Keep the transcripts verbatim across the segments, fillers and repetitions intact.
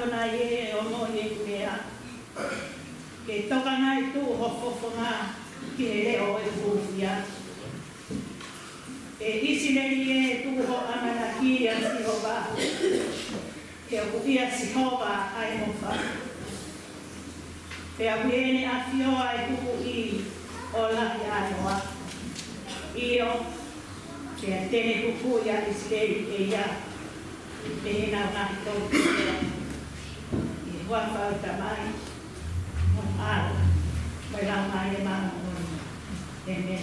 Ona ʻi he ongoʻi ʻeku lea, ke tokangaʻi tuʻu ho fofonga ki he leʻo ʻo e hūfia. ʻE ʻIsileli ē, tuku ho ʻamanaki ʻia Sihova, he ʻoku ʻia Sihova ʻa e ʻofa. Pea ʻoku ʻi heʻene ʻafio ʻa e huhuʻi ʻo lahi ʻānoa. ʻIo, pea te ne huhuʻi ʻa ʻIsileli ʻe ia mei heʻenau ngaahi toʻu. ʻI he huafa ʻo e Tamai, mo e ʻAlo, mo e Laumālie Māʻoniʻoni. ʻĒmeni.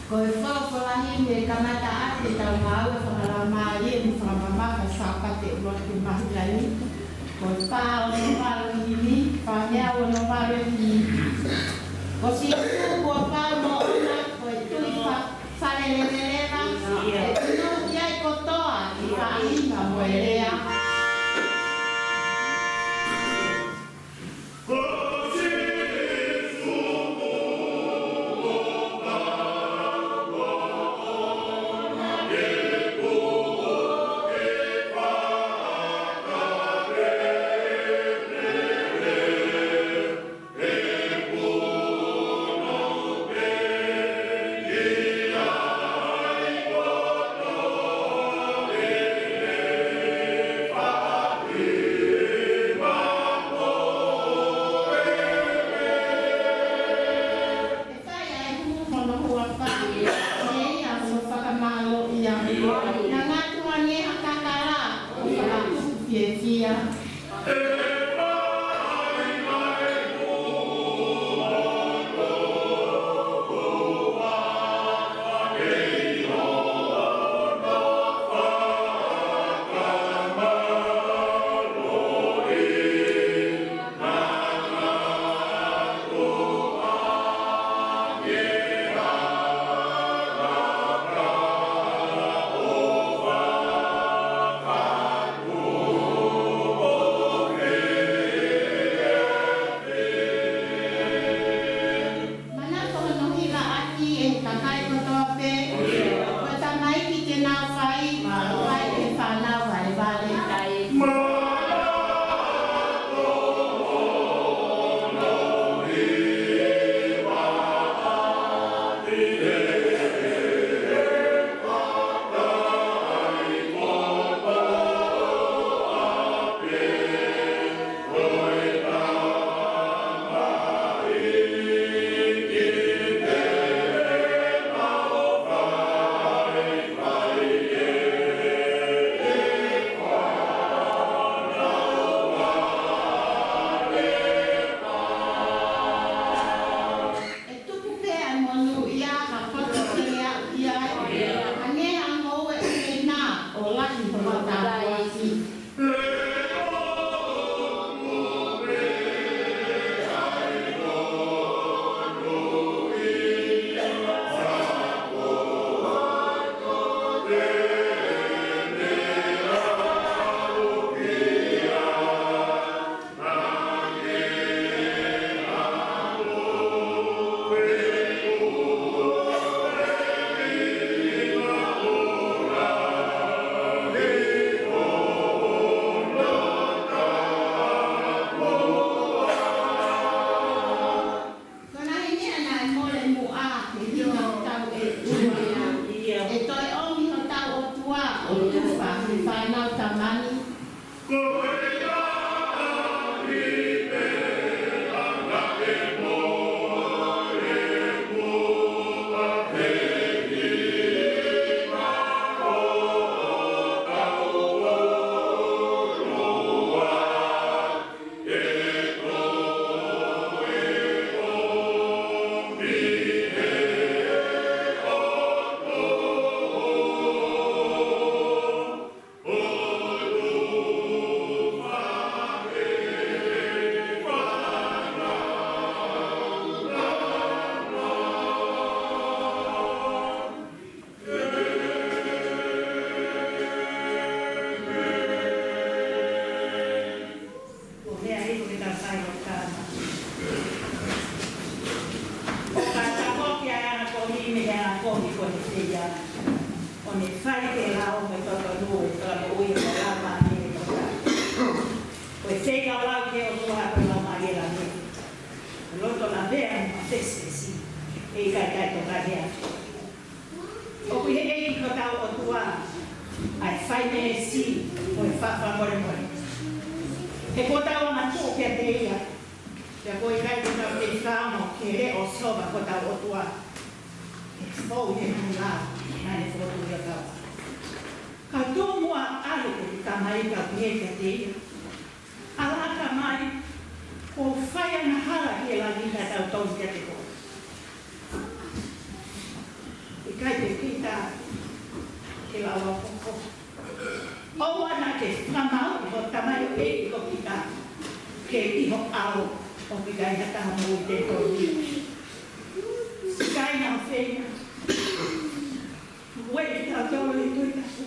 Ko e folofola himi ʻe kamata ʻaki ʻetau ngāue fakalaumālie mo fakamamafa Sāpate ʻuluaki mahulani. Ko e fā ono valu himi, fā meʻa ono valu himi. Ko Sīsū kuo pau moʻona, ko e tui fa-, faleleveleva, ʻe tunu ki ai kotoa ʻi he faʻahinga mo e lea. ʻE fai ʻa e hū hono huafa, ʻe ʻi ai hono fakamālōʻia. Naʻa ngatu ange ha kakala, ʻo fakatupu fiefia. Manako hono hiva ʻaki ʻe he kakai kotoa pē, ko e tamaiki te nau fai, fai ʻe he fānau valevale. ʻE tuku pē ʻa e monūʻia ha poto ke ne aʻu ki ai, hangē ha ngoue ʻi he ina ʻo lahi hono tāpuaki. Ko e ngaahi meʻa naʻe mole muʻa, ʻe hina hotau ʻEiki. ʻE toe ʻomi hotau ʻOtua ʻo tufa he fānau tamani. Ko e meʻa ia ko ʻetau fai ʻo tama. ʻO ka tafoki ʻa e anga ko eni mei he anga ko eni ko e fia. ʻO ne fai ke lau mo e totonu ʻe tala ko ui ʻo lama ni ʻe tokua. Te u lau ki he ʻOtua ko e Laumālie Lāngilangi. Loto lavea mo e fesiasi. ʻE ʻikai toe tokanga. ʻOku ʻi he ʻEiki ko hotau ʻOtua ʻa e fai meesi mo e fakamolemole. He kuo tau angatuʻu kiate ia. Pea ʻoku ʻikai te tau kei fakaongo ki he leʻo ʻo Sihova ko hotau ʻOtua. ʻE fou he ngaahi lao naʻa ne fokotuʻu ʻi hotau. Ka tuʻu muʻa ʻalu ʻeku tamai, kau pehē kiate ia: ʻAlā tamai, kuo u fai angahala ki he langi kae tautolu kiate koe. ʻIkai te u kei tā ke lau ʻa e koko. ʻOua naʻa ke fakamāuʻi ho tamaioʻeiki ko kita, ke ʻi ho ʻao ʻoku ʻikai ha taha moʻui te tolu. Siʻi kāinga, ʻofeina. Ueʻi kitautolu ʻe he Tohi Tapu.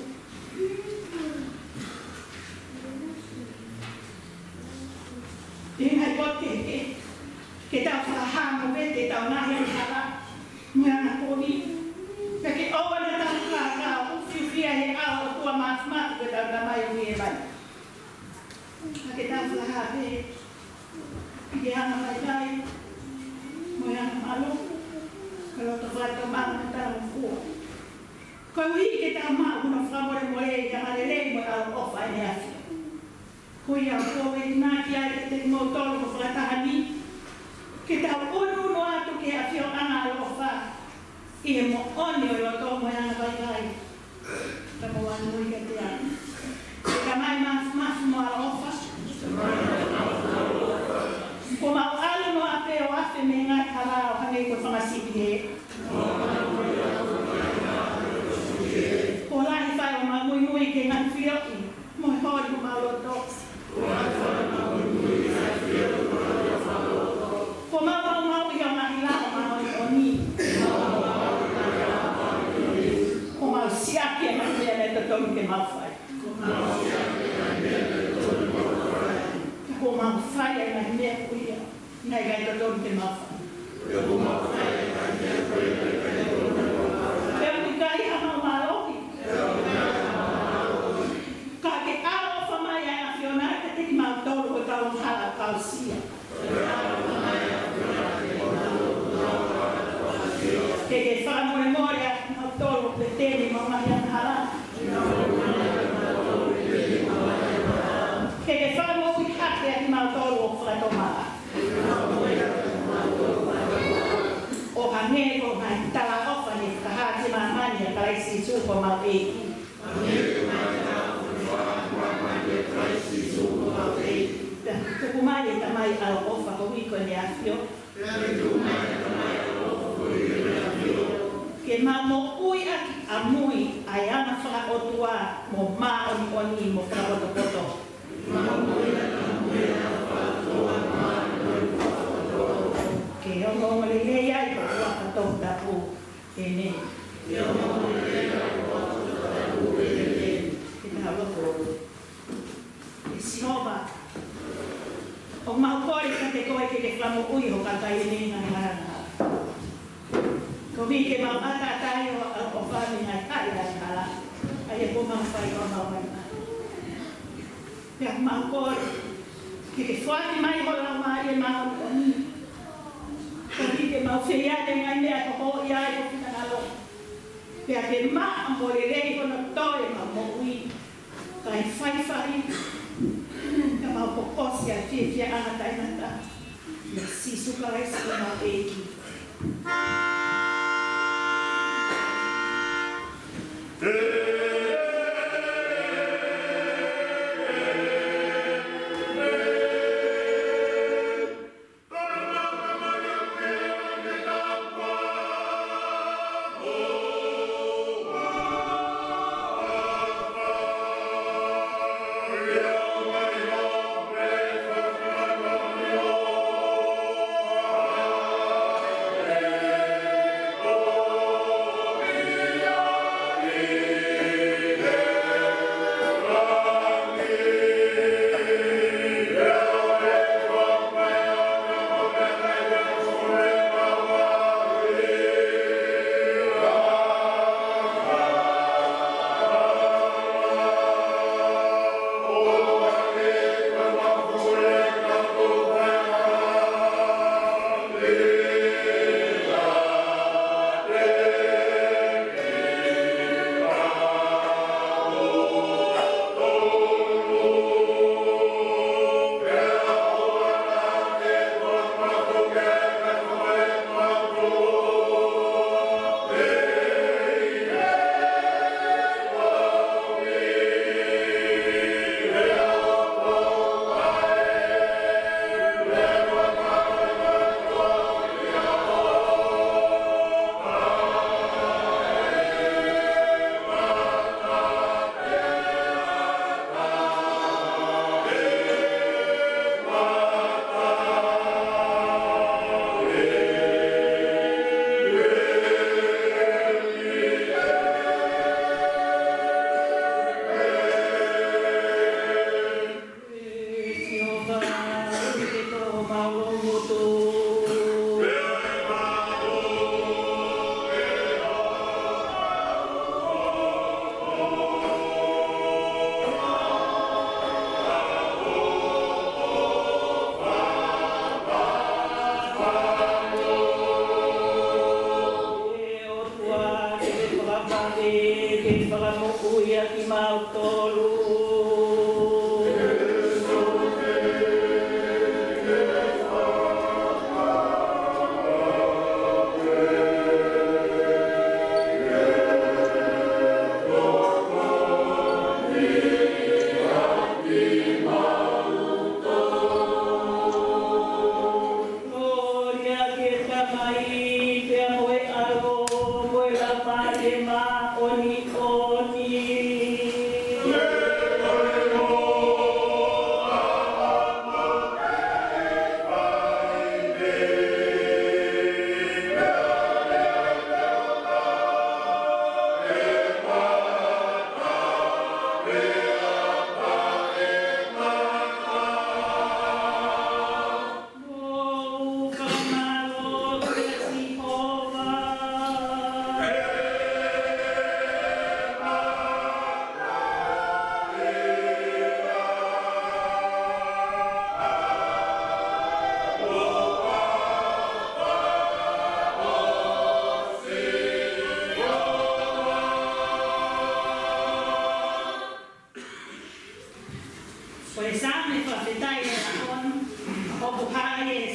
ʻI he ngaahi potu kehekehe, ke tau fakahā mo vete ʻetau ngaahi angahala mo e angakovi. Pea ke ʻoua naʻa tau kākā ʻo ufiufi ʻi he ʻao ʻo e ʻOtua Māfimafi ko hotau Tamai ʻoku ʻi he langi. Ka ke tau fakahā pē ʻi he anga vaivai mo e anga mālohi, ko e loto fakatomala mo e talangofua. Koeʻuhi ke tau maʻu hono fakamolemole ʻi he anga lelei mo e ʻaloʻofa ʻa ʻEne ʻAfio. Ko ia ʻoku ou veiveinaki ai kiate kimoutolu ko e fakataha ni, ke tau ʻunuʻunu atu ki he ʻafioʻanga ʻaloʻofa ʻi he moʻoni ʻo e loto mo e anga vaivai. Ka mou ʻalu ʻo ʻikai te ʻalu. ʻE Tamai Māfimafi mo ʻaloʻofa, kuo mau ʻalu noa pē ʻo afe mei he ngaahi hala ʻo hangē ko e fanga sipi hē. Kuo lahi fai ʻemau muimui ki he ngaahi feohi mo e holi ʻo homau loto. Kuo mau maumauʻi ʻi he ngaahi lao māʻoniʻoni. Kuo mau siʻaki ʻa e ngaahi meʻa naʻe totonu ke mau fai. Kuo mau fai ʻa e ngaahi meʻa ko ia naʻe ʻikai totonu ke mau fai. Pea ʻoku ʻikai hamau mālohi, ka ke ʻaloʻofa mai ʻa e ʻAfiona kiate kimautolu ko e kau angahala ʻoku aʻusia. Ke ke fakamolemole ʻa kimautolu ʻoku teteni ʻemau ngaahi angahala. Ke ke fakamoʻui hake ʻa kimautolu ʻoku fakatomala. ʻO hangē ko e ngaahi talaʻofa naʻe fakahā ki māmani ʻia Kalaisi Sīsū ko homau ʻEiki. Pea tuku mai ʻe Tamai ʻaloʻofa koeʻuhi ko ʻEne ʻAfio, ke mau moʻui ʻaki ʻamui ʻa e anga fakaʻotua mo māʻoniʻoni mo fakapotopoto. Ke ongoongolelei ai ho huafa toputapu. ʻĒmeni. Ke tau lotu. ʻE Sihova, ʻoku mau kole kiate koe ke ke fakamoʻui ho kakai ʻi he ngaahi angahala. Koeʻuhi ke mau ʻataʻatā ʻi ho ʻaloʻofa mei he ngaahi angahala ʻa ia kuo mau fai ʻo mau mai. Pea ʻoku mau kole ke ke foaki mai ho Laumālie Māʻoniʻoni, koeʻuhi ke mau feiā ʻi he ngaahi meʻa ʻoku hoʻo ʻi ai ho finangalo. Pea ke maʻa mo lelei hono toe ʻemau moʻui, kae faifai, ka mau kokosi ʻa e fiefiaʻanga taʻengata. ʻIa Sīsū Kalaisi ko homau ʻEiki.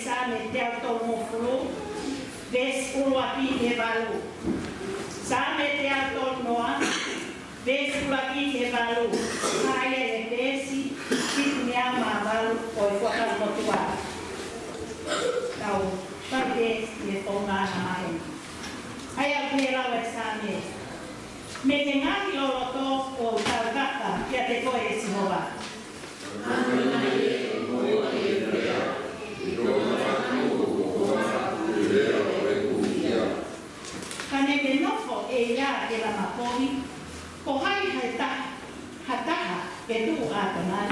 Saame teau tolungofulu, veesi ʻuluaki ki he valu. Saame teau tolungofulu, veesi ʻuluaki ki he valu. Hā ia he veesi fitu nima valu ʻo e Fuakava Motuʻa. Tau fai pē ʻi he founga ʻa e māhina. ʻA ia ʻoku pehē ʻa e Saame: Mei he ngaahi loloto ʻoku ou taukafa kiate koe, ʻe Sihova. Ka ne ke nofo ʻe ia ke lama kovi, ko hai ha taha, ha taha ʻe tuʻu ʻatonai?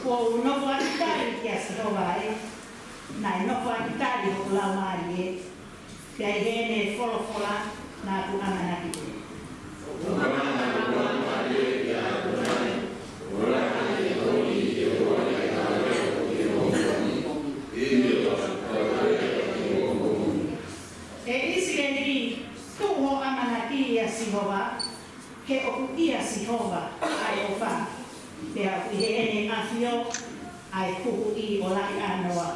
Kuo u nofoʻaki tali kia Sihova ē, naʻe nofoʻaki tali hoku laumālie, pea ʻi heʻene folofola naʻa ku ʻamanaki. ʻE ʻIsileli, tuʻu hoʻo ʻamanaki ʻia Sihova, he ʻoku ʻia Sihova ʻa e ʻofa, pea ʻoku ʻi heʻene ʻafio ʻa e huhuʻi ʻo lahi ʻānoa.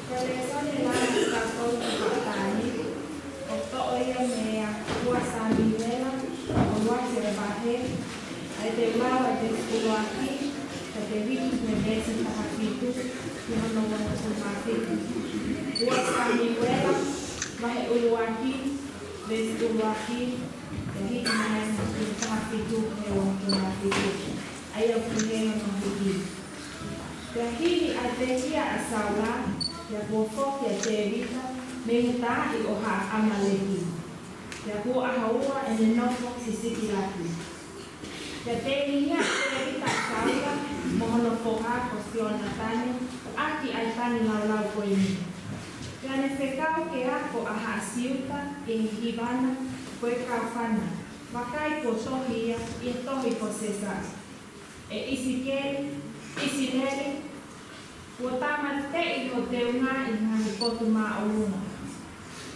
Ko e lēsoni ʻe lava ʻo e taʻu ko eni, ʻoku toʻo ia mei he ua Samiuela, ʻuluaki ʻo e vahe, ʻa ia te u lau ʻa e veesi ʻuluaki, pea te u hiki ki he veesi taha fitu, ki hono uofulu mā fitu. Ua Samiuela, vahe ʻuluaki, veesi ʻuluaki, pea hiki mai ki he taha fitu, ki he uofulu mā fitu. ʻA ia ʻoku pehē hono hiki: Pea hili ʻa e pekia ʻa Saula, pea kuo foki ʻa Tēvita mei he taaʻi ʻo ha ʻAmaleki, pea kuo ʻaho ua ʻene nofo ʻi Sikilagi. Pea tēnihia ʻe Tēvita ʻa Saula mo hono foha ko Sionatane ʻaki ʻa e tangilāulau ko eni. Pea ne fekau ke ako ʻa haʻa Siuta ʻi he hiva na, ko e kaufana, vakai kuo tohi ia ʻi he tohi ko Sēsaʻe. ʻE ʻIsikeli, ʻIsileli, kuo tāmateʻi hoʻo teunga ʻi he ngaahi potu māʻolunga.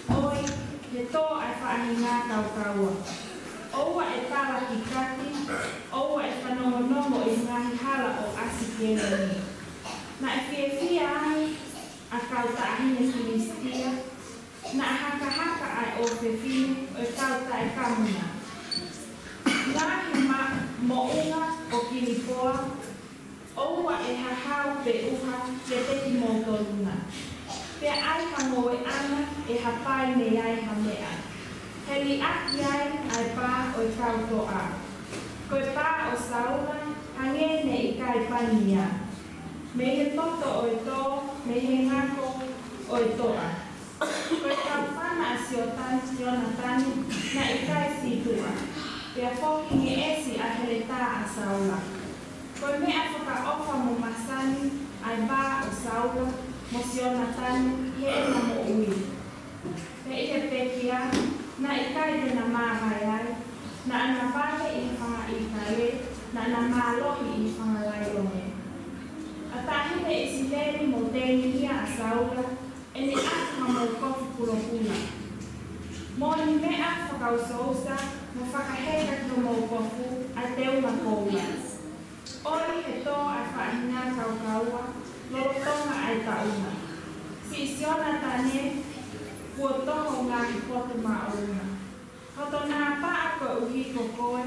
ʻOi, he tō ʻa e faʻahinga kaukaua. ʻOua ʻe talakikaki, ʻoua ʻe fanongonongo ʻi he ngaahi hala ʻo ʻAsikeloni. Naʻe fiefia ai ʻa e kau taʻahine Filisitia, naʻa hakahaka ʻa e ʻofefine ʻo e kau taʻekamu na. Ngaahi ma-, moʻunga ʻo Kilipoa, ʻoua ʻe hahau pe ʻuha kiate kimoutolu na. Pea ʻai ha ngoueʻanga ʻe hapai mei ai ha meʻa, he liʻaki ai ʻa e pā ʻo e kau toʻa. Ko e pā ʻo Saula, hangē ne ʻikai pani ia. Mei he toto ʻo e tō, mei he ngako ʻo e toʻa. Ko e kaufana ʻa Siotani, Sionatani, naʻe ʻikai sītuʻa, pea foki ngeʻesi ʻa e heletā ʻa Saula. Ko e meʻa fakaʻofa mo masani ʻa e vā ʻo Saula mo Sionatani ʻi heʻena moʻui. Pea ʻi he pekia, naʻe ʻikai te na mavae ai, naʻa na vave ʻi he fanga ʻīkale, naʻa na mālohi ʻi he fanga lailonge. ʻA e taʻahine ʻIsileli, mou tēnihia ʻa Saula, ʻene ʻatu ha moukofu pulopula. Moʻoni meʻa fakaʻusoʻusa mo fakaheka ki homou kofu ʻa e teunga koula. ʻOi, he tō ʻa e faʻahi ngaahi kaukaua, lolotonga ʻa e taʻu na. Siʻi Sionatane, kuo toho ngaahi potu māʻolunga. Hoto napaʻa koeʻuhi ko koe,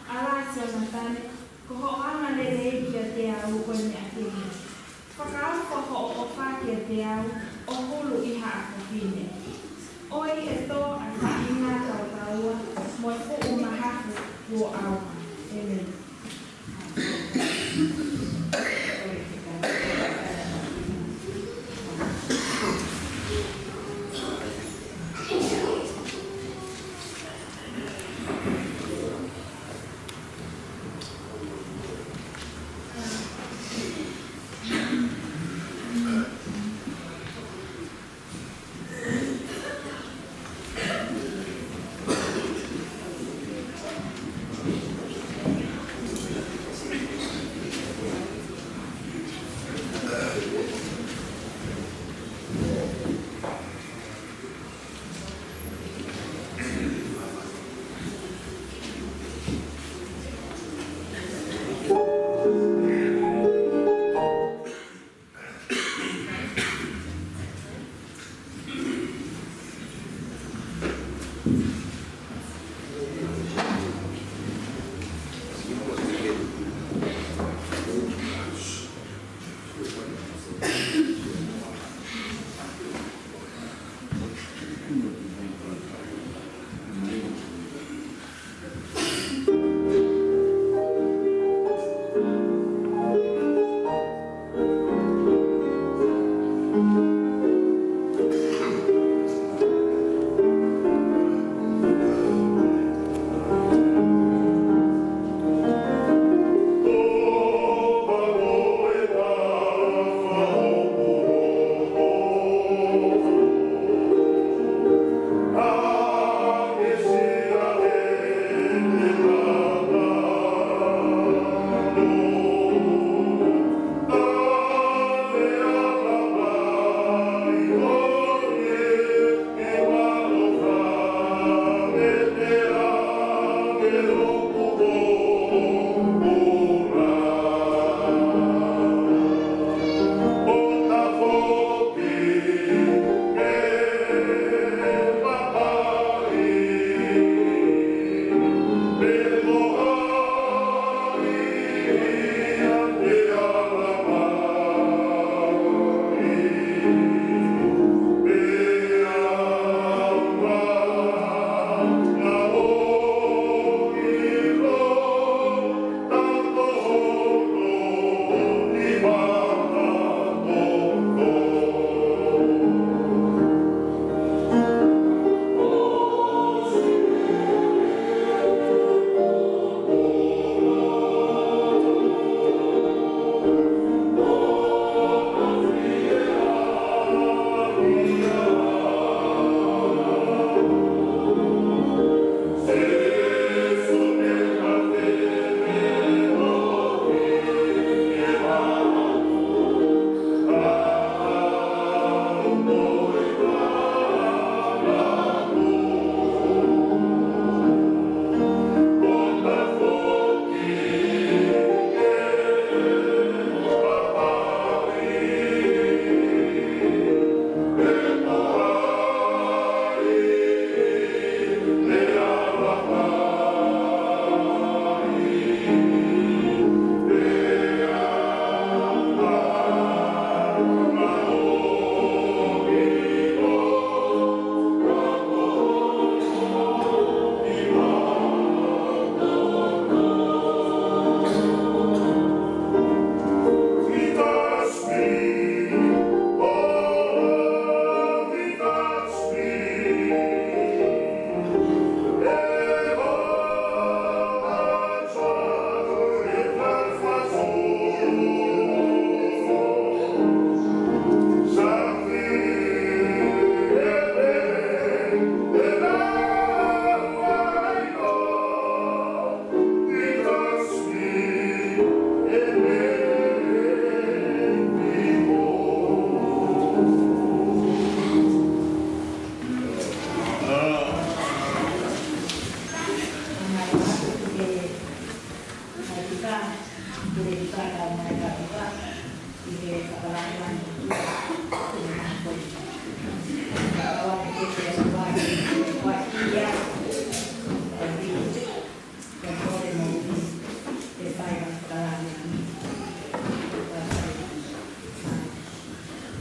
ʻAla Sionatane, ko hoʻo angalelei kiate au ko e meʻa kehe. Fakaofo hoʻo ʻofa kiate au, ʻo hulu ʻi haʻaku fefine. ʻOi e tō ʻa e faʻahinga kaukaua, mo e fuʻu mahafu kuo ʻauha. ʻĒmeni.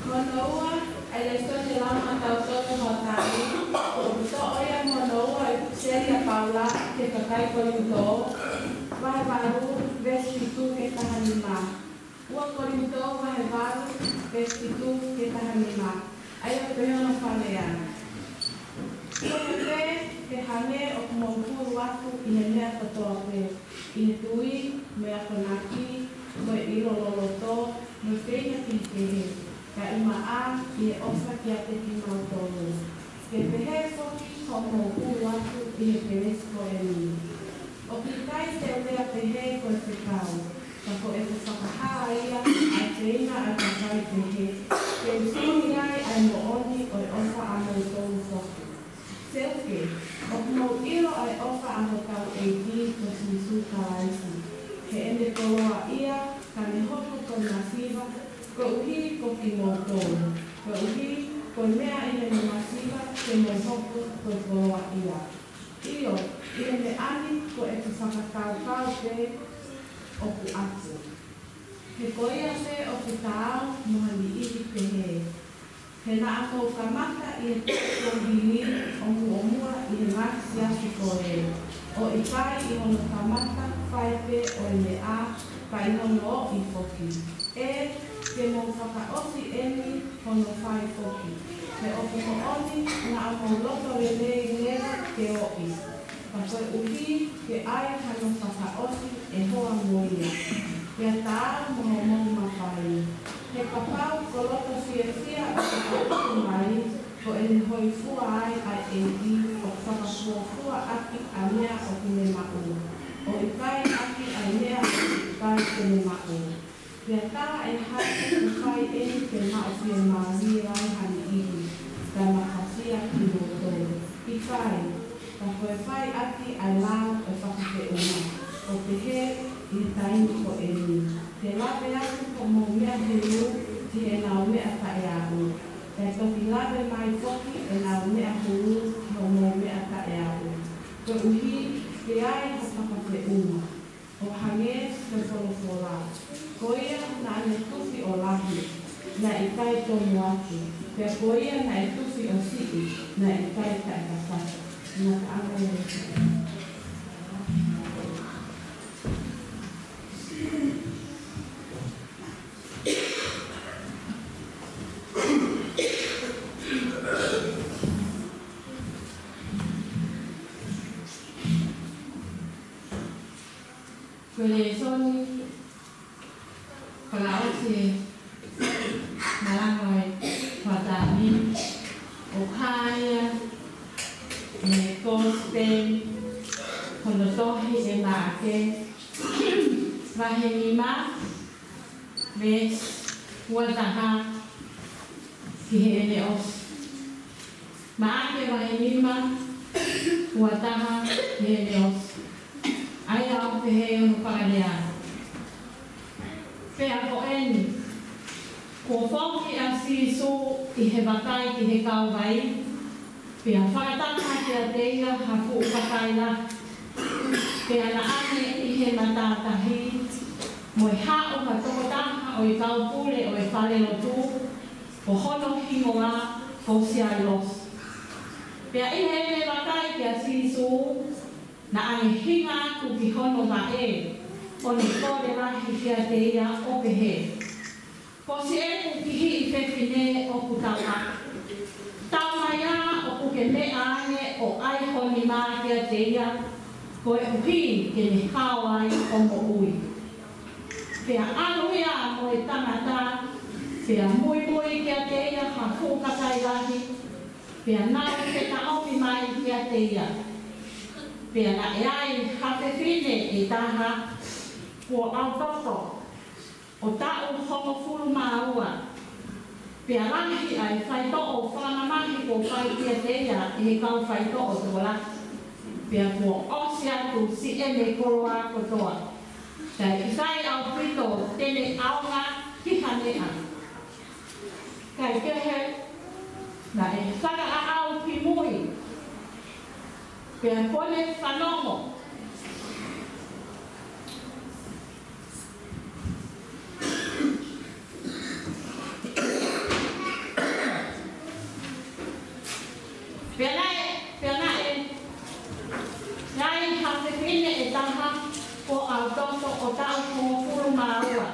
Hono ua, ʻa e lēsoni ʻe lau maʻatautolu he hoʻatā ni, ʻoku toʻo ia mei hono ua ʻa e ʻipiseli ʻa Paula ki he kakai ko Iuda, vahe valu, veesi fitu ki he taha nima. Ua Kolinitō vahe valu, veesi fitu ki he taha nima. ʻA ia ʻoku pehē hono fakalea: Ko ia pē, ke hangē ʻoku mou hulu atu ʻi he meʻa kotoa pē, ʻi he tui, mo e akonaki, mo e ʻilo loloto, mo e feinga kehekehe, kae ʻumaʻā ʻi he ʻofa kiate kimautolu. Ke pehē foki hoʻomou hulu atu ʻi he kelesi ko eni. ʻOku ʻikai te u lea pehē ko e fekau, ka ko ʻeku fakahā ia ʻa e feinga ʻa e kakai pehē, ke u sio ki ai ʻa e moʻoni ʻo e ʻofa ʻamoutolu foki. Seuke, ʻoku mou ʻilo ʻa e ʻofa ʻa hotau ʻEiki ko Sīsū Kalaisi, heʻene koloaʻia, ka ne hoko ko e masiva koeʻuhi ko kimoutolu, koeʻuhi ko e meʻa ʻi heʻene masiva te mou hoko ko e koloaʻia. ʻIo, ʻi he meʻa ni ko ʻeku fakakaukau pē ʻoku ʻaku. He ko ia pē ʻoku taau mo ha niʻihi pehē. He naʻa mou kamata ʻi he taʻu kuo hili ʻo muʻomuʻa ʻi he ngaahi siasi ko ē, ʻo ʻikai ʻi hono kamata fai pē ʻo e meʻa, ka ʻi hono ʻoʻi foki. ʻĒ, ke mou fakaʻosi eni hono fai foki. He ʻoku moʻoni naʻa mou loto lelei leva ke ʻoʻi, ka koeʻuhi ke ʻai hano fakaʻosi ʻe hoa mo ia, pea taau mo hoʻomou mafai. He kapau ko loto fiefia ʻoku fakaʻosi mai, ko ʻene hōifua ai ʻa e ʻEiki ʻoku fakafuofua ʻaki ʻa e meʻa ʻoku ne maʻu, ʻo ʻikai ʻaki ʻa e meʻa ʻoku ʻikai te ne maʻu. Pea ka ʻe hā ʻoku fai eni ke maʻu fiemālie ai ha niʻihi, kae mafasia kimoutolu? ʻIkai, ka ko e fai ʻaki ʻa e lao ʻo e fakafeʻunga, ʻo pehē ʻi he taimi ko eni: Te lave atu hoʻomou meʻa hulu ki heʻenau meʻa taʻeaʻu, kae toki lave mai foki ʻenau meʻa hulu ki hoʻomou meʻa taʻeaʻu, koeʻuhi ke ai ha fakafeʻunga. ʻO hangē ko e folofola: Ko ia naʻa ne tufi ʻo lahi, naʻe ʻikai tonu atu; pea ko ia naʻe tufi ʻo siʻi, naʻe ʻikai taʻekakato. Ngata ʻa e Ko e lēsoni fakaʻosi ʻo e malanga ʻo e hoʻatā ni ʻoku hā ia mei he Kosipeli hono tohi ʻe Maʻake, vahe nima, veesi ua taha ki heʻene ʻosi. Maʻake vahe nima, ua taha ki heʻene ʻosi. ʻA ia ʻoku pehē hono fakalea: Pea ko eni, kuo foki ʻa Sīsū ʻi he vakai ki he kauvai, pea fakataha kiate ia ha fuʻu kakai lahi. Pea naʻa ne ʻi he matātahi, mo e haʻu ha tokotaha ʻo e kau pule ʻo e falelotu, ko hono hingoa ko Sailosi. Pea ʻi heʻene vakai kia Sīsū, naʻa ne hinga atu ki hono vaʻe, ʻo ne kole lahi kiate ia ʻo pehē: Ko siʻeku kihiʻi fefine ʻoku tauʻaki. Tau mai ā ʻoku ke meʻa ange ʻo ʻai ho nima kiate ia, koeʻuhi ke ne hao ai ʻo moʻui. Pea ʻalu ia mo e tangata, pea muimui kiate ia ha fuʻu kakai lahi, pea nau fetaʻomi mai kiate ia. Pea naʻe ai ha fefine ʻe taha, kuo ʻau toto, ʻo taʻu hongofulu mā ua. Pea lahi ʻa e faitoʻo fakamamahi kuo fai kiate ia ʻe he kau faitoʻo tokolahi. Pea kuo ʻosi atu siʻene koloa kotoa. Kae ʻikai ʻaupito te ne ʻaonga ki ha meʻa. Kae kehe, naʻe fakaʻaʻau ki mui, pea kuo ne fanongo. Pea naʻe, pea naʻe, naʻe ʻi ai ha fefine ʻe taha, ko ʻAutoto, ʻo taʻu hongofulu mā ua.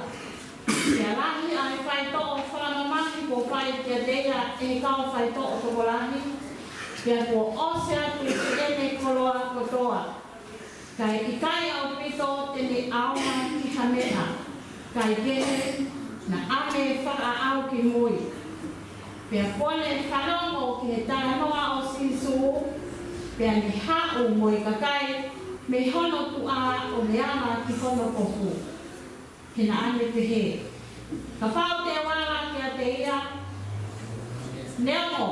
Pea lahi ʻa e faitoʻo fakamamahi kuo fai kiate ia ʻe he kau faitoʻo tokolahi, pea kuo ʻosi atu ki heʻene koloa kotoa. Kae ʻikai ʻaupito te ne ʻaonga ki ha meʻa, kae kehe, naʻa ne fakaʻaʻau ki mui. Pea kuo ne fanongo ki he talanoa ʻo Sīsū, pea ne haʻu mo e kakai mei hono tuʻa ʻo ne ala ki hono kofu. He naʻa ne pehē, kapau te u ala kiate ia, neongo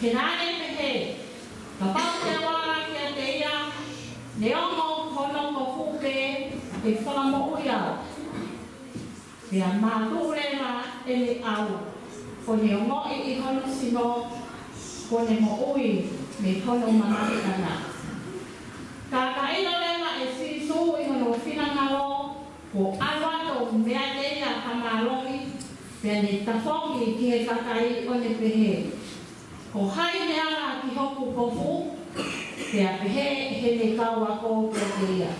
He naʻa ne pehē, kapau te u ala kiate ia, neongo hono kofu pē, ʻe fakamoʻui au. Pea mātuʻu leva ʻene ʻau, ʻo ne ongoʻi ʻi hono sino, kuo ne moʻui mei hono mamahiʻanga. Ka ka ʻilo leva ʻe Sīsū ʻi hono finangalo, kuo ʻalu atu meiate ia ha mālohi, pea ne tafoki ki he kakai ʻo ne pehē, ko hai ne ala ki hoku kofu? Pea pehē ʻe heʻene kau ako kiate ia,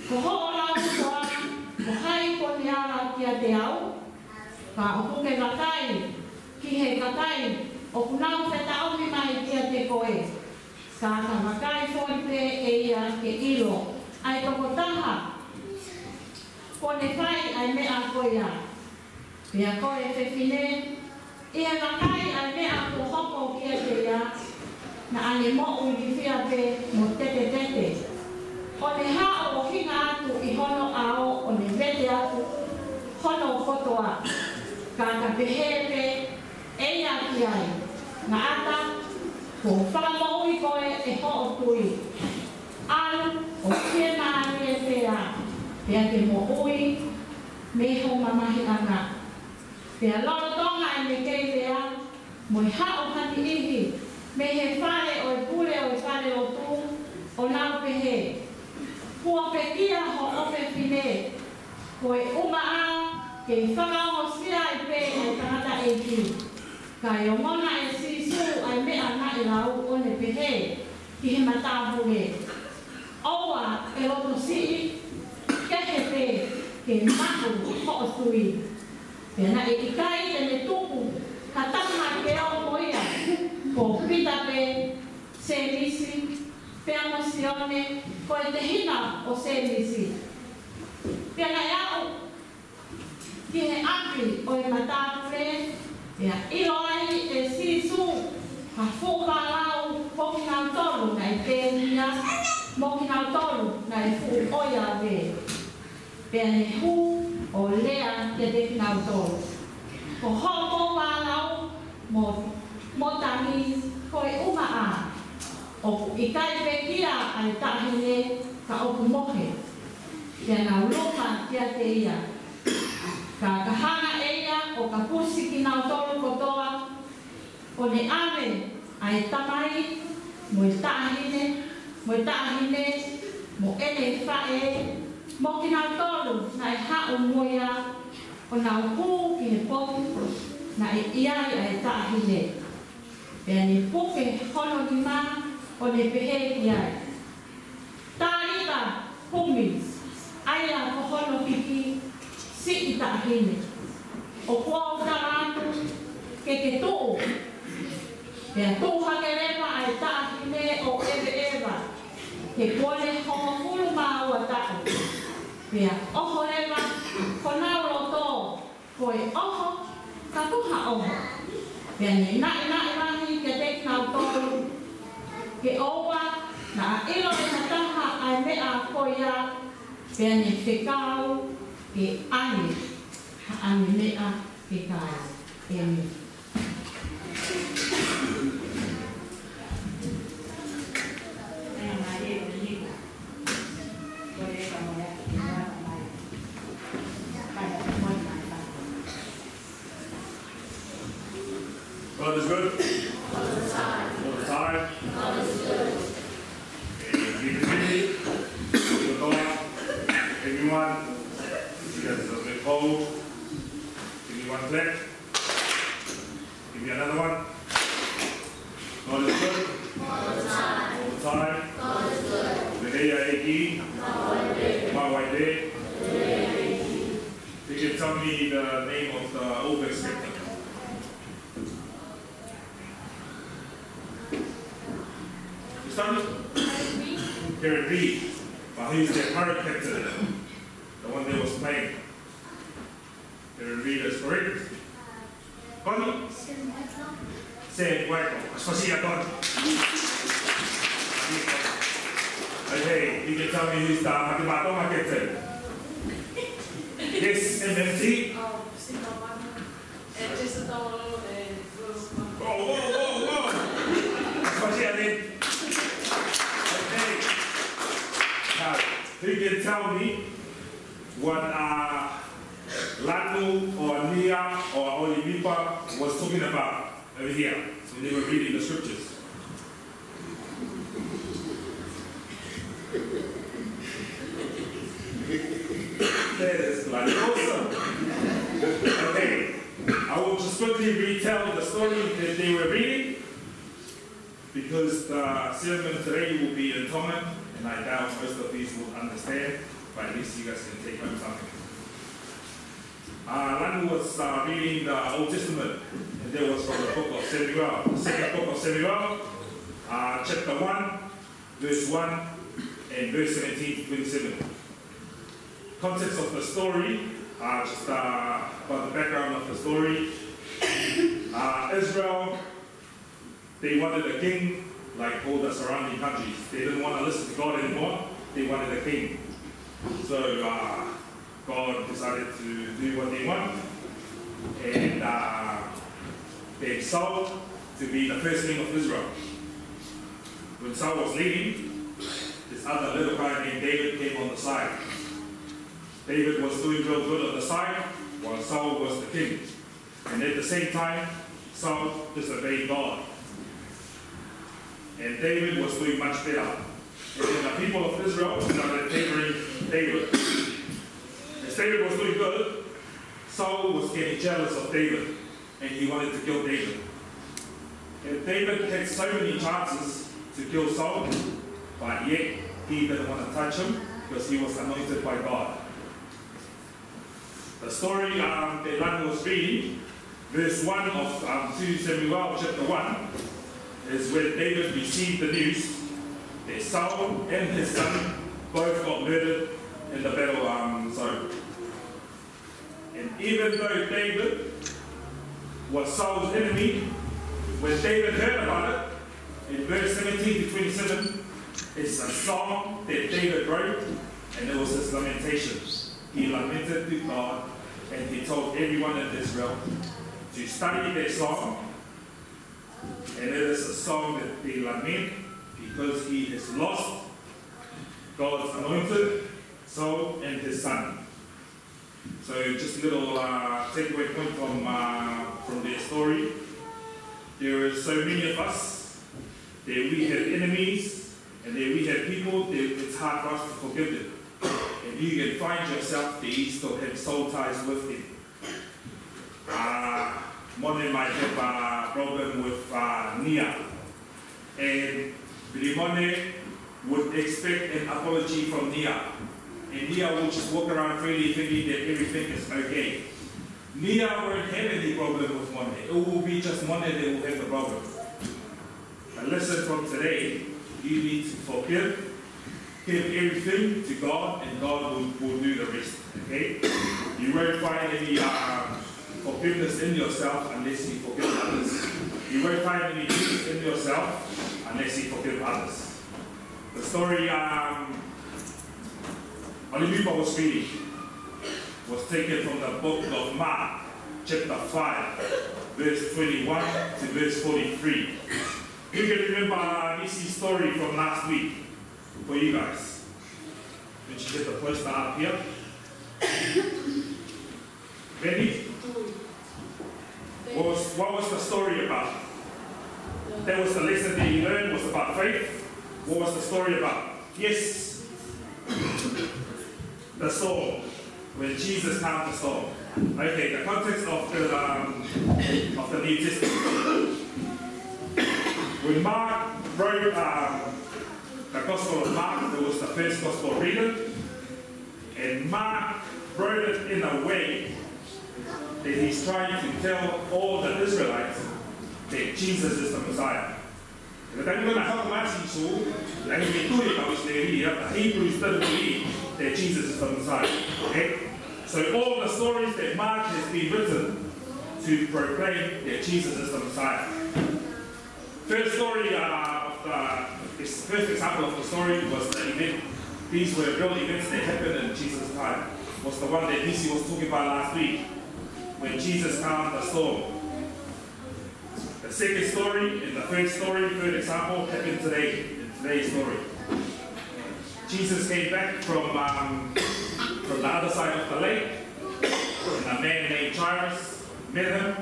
ko hoʻo lau koā, ko hai kuo ne ala kiate au? Ka ʻoku ke vakai ki he kakai ʻoku nau fetaʻomi mai kiate koe. Ka ka vakai foki pē ʻe ia ke ʻilo ʻa e tokotaha kuo ne fai ʻa e meʻa ko ia. Pea ko e fefine, ʻi he vakai ʻa e meʻa kuo hoko kiate ia, naʻa ne moʻui ilifia pē mo tetetete. ʻO ne haʻu ʻo hinga atu ʻi hono ʻao ʻo ne vete atu hono kotoa. Ka ka pehē pē ʻe ia ki ai, ngaʻata, kuo fakamoʻui koe ʻe hoʻo tui. ʻAlu ʻo fiemālie pē ā, pea ke moʻui mei ho mamahiʻanga. Pea lolotonga ʻene kei lea, mo e haʻu ha niʻihi mei he fale ʻo e pule ʻo e falelotu, ʻo nau pehē, kuo pekia hoʻo fefine, ko e ʻumaʻā ke fakaongosia ai pē ʻa e tangataʻeiki. Kae ongona ʻe Sīsū ʻa e meʻa naʻe lau ʻo ne pehē ki he matāpule, ʻoua ʻe loto siʻi, kehe pē ke maʻu hoʻo tui. Pea naʻe ʻikai te ne tuku ha taha ke ō mo ia, ko Pita pē, Sēmisi, pea mo Sione, ko e tehina ʻo Sēmisi. Pea naʻe aʻu ki he ʻapi ʻo e matāpule, pea ʻilo ai ʻe Sīsū ha fuʻu vālau mo kinautolu naʻe pekia, mo kinautolu naʻe fuʻu ʻoiauē. Pea ne hū ʻo lea kiate kinautolu, ko hoʻomou vālau mo, mo tangi ko e ʻumaʻā? ʻOku ʻikai pekia ʻa e taʻahine, ka ʻoku mohe. Pea nau luma kiate ia. Ka ka hanga ʻe ia ʻo kapusi kinautolu kotoa, ʻo ne ʻave ʻa e tamai, mo e taʻahine, mo e taʻahine, mo ʻene faʻē, mo kinautolu naʻe haʻu mo ia, ʻo nau hū ki he potu naʻe ʻi ai ʻa e taʻahine. Pea ne puke hono nima, ʻo ne pehē ki ai, Talita kumi, ʻa ia ko hono hiki, siʻi taʻahine, ʻoku ou tala atu ke ke tuʻu. Pea tuʻu hake leva ʻa e taʻahine ʻo ʻeveʻeva, he kuo ne hongofulu mā ua taʻu. Pea ʻoho leva honau loto, ko e ʻoho, ka ko ha ʻoho. Pea ne naʻinaʻi lahi kiate kinautolu, ke ʻoua naʻa ʻilo ʻe ha taha ʻa e meʻa ko ia, pea ne fekau ke ʻai. Hangē meʻa ke kai. ʻĒmeni. God is good. All the time. All the time. God is good. And we believe with God, everyone, because of the cold. Give me one clap. Give me another one. God is good. All the time. All the time. God is good. Pehē ʻa e ʻEiki. Maʻu ai pē. Maʻu ai pē. Pehē ʻa e ʻEiki. You can tell me the name of the opening scripture. You start it? Karen Reed. But he's the current captain. The one that was playing. Karen Reed is correct. Connie? Sam Whitlock. Aspasia Connie. Okay, you can tell me who's the Mate Maʻa Tonga captain. Yes, M M T. Oh, Single Mother. And just a little, and it was fun. Whoa, whoa, whoa, whoa. That's what she had in. Okay. Now, who can tell me what, uh, Lanu or Nia or ʻOlivipa was talking about over here when they were reading the scriptures? That is bloody awesome. Okay, I will just quickly retell the story that they were reading, because the sermon today will be in Tongan, and I doubt most of these will understand, but at least you guys can take home something. Uh, Lanu was, uh, reading the Old Testament, and that was from the book of Samuel, the second book of Samuel, uh, chapter one, verse one, and verse seventeen to twenty-seven. Context of the story, uh, just, uh, about the background of the story. Uh, Israel, they wanted a king like all the surrounding countries. They didn't want to listen to God anymore. They wanted a king. So, uh, God decided to do what they want and, uh, gave Saul to be the first king of Israel. When Saul was leaving, this other little guy named David came on the side. David was doing real good on the side while Saul was the king. And at the same time, Saul disobeyed God. And David was doing much better. And then the people of Israel started favoring David. As David was doing good, Saul was getting jealous of David, and he wanted to kill David. And David had so many chances to kill Saul, but yet he didn't want to touch him because he was anointed by God. The story, um, that Lanu was reading, verse one of, um, two Samuel chapter one, is when David received the news that Saul and his son both got murdered in the battle, um, zone. And even though David was Saul's enemy, when David heard about it, in verse seventeen to twenty-seven, it's a song that David wrote, and it was his lamentation. He lamented to God, and he told everyone in Israel to study that song. And it is a song that they lament because he has lost God's anointed, Saul and his son. So just a little, uh, takeaway point from, uh, from their story. There are so many of us that we have enemies and that we have people that it's hard for us to forgive them. And you can find yourself that you still have soul ties with them. Uh, Mone might have a problem with, uh, Nia. And Filimone would expect an apology from Nia. And Nia would just walk around freely thinking that everything is okay. Nia won't have any problem with Mone. It will be just Mone that will have the problem. A lesson from today, you need to forgive. Give everything to God, and God will, will do the rest. Okay? You won't find any, uh, forgiveness in yourself unless you forgive others. You won't find any peace in yourself unless you forgive others. The story, um, ʻOlivipa was reading. was taken from the book of Mark, chapter five, verse twenty-one to verse forty-three. You can remember this story from last week for you guys. Did you get the poster up here? Ready? What was, what was the story about? That was the lesson that you learned, was about faith. What was the story about? Yes. The storm. When Jesus calmed the storm. Okay, the context of the, um, of the New Testament. When Mark wrote, um, the Gospel of Mark, it was the first Gospel written. And Mark wrote it in a way that he's trying to tell all the Israelites that Jesus is the Messiah. Ko e taimi naʻe hoko mai ai ʻa Sīsū, naʻe ʻikai ke tui ʻa e kau ʻIsileli, the Hebrews didn't believe that Jesus is the Messiah. Okay? So all the stories that Mark has been written to proclaim that Jesus is the Messiah. First story, uh, of the, this first example of the story was the event. These were real events that happened in Jesus' time. Was the one that Nisi was talking about last week, when Jesus calmed the storm. The second story and the third story, third example, happened today, in today's story. Jesus came back from, um, from the other side of the lake, and a man named Jairus met him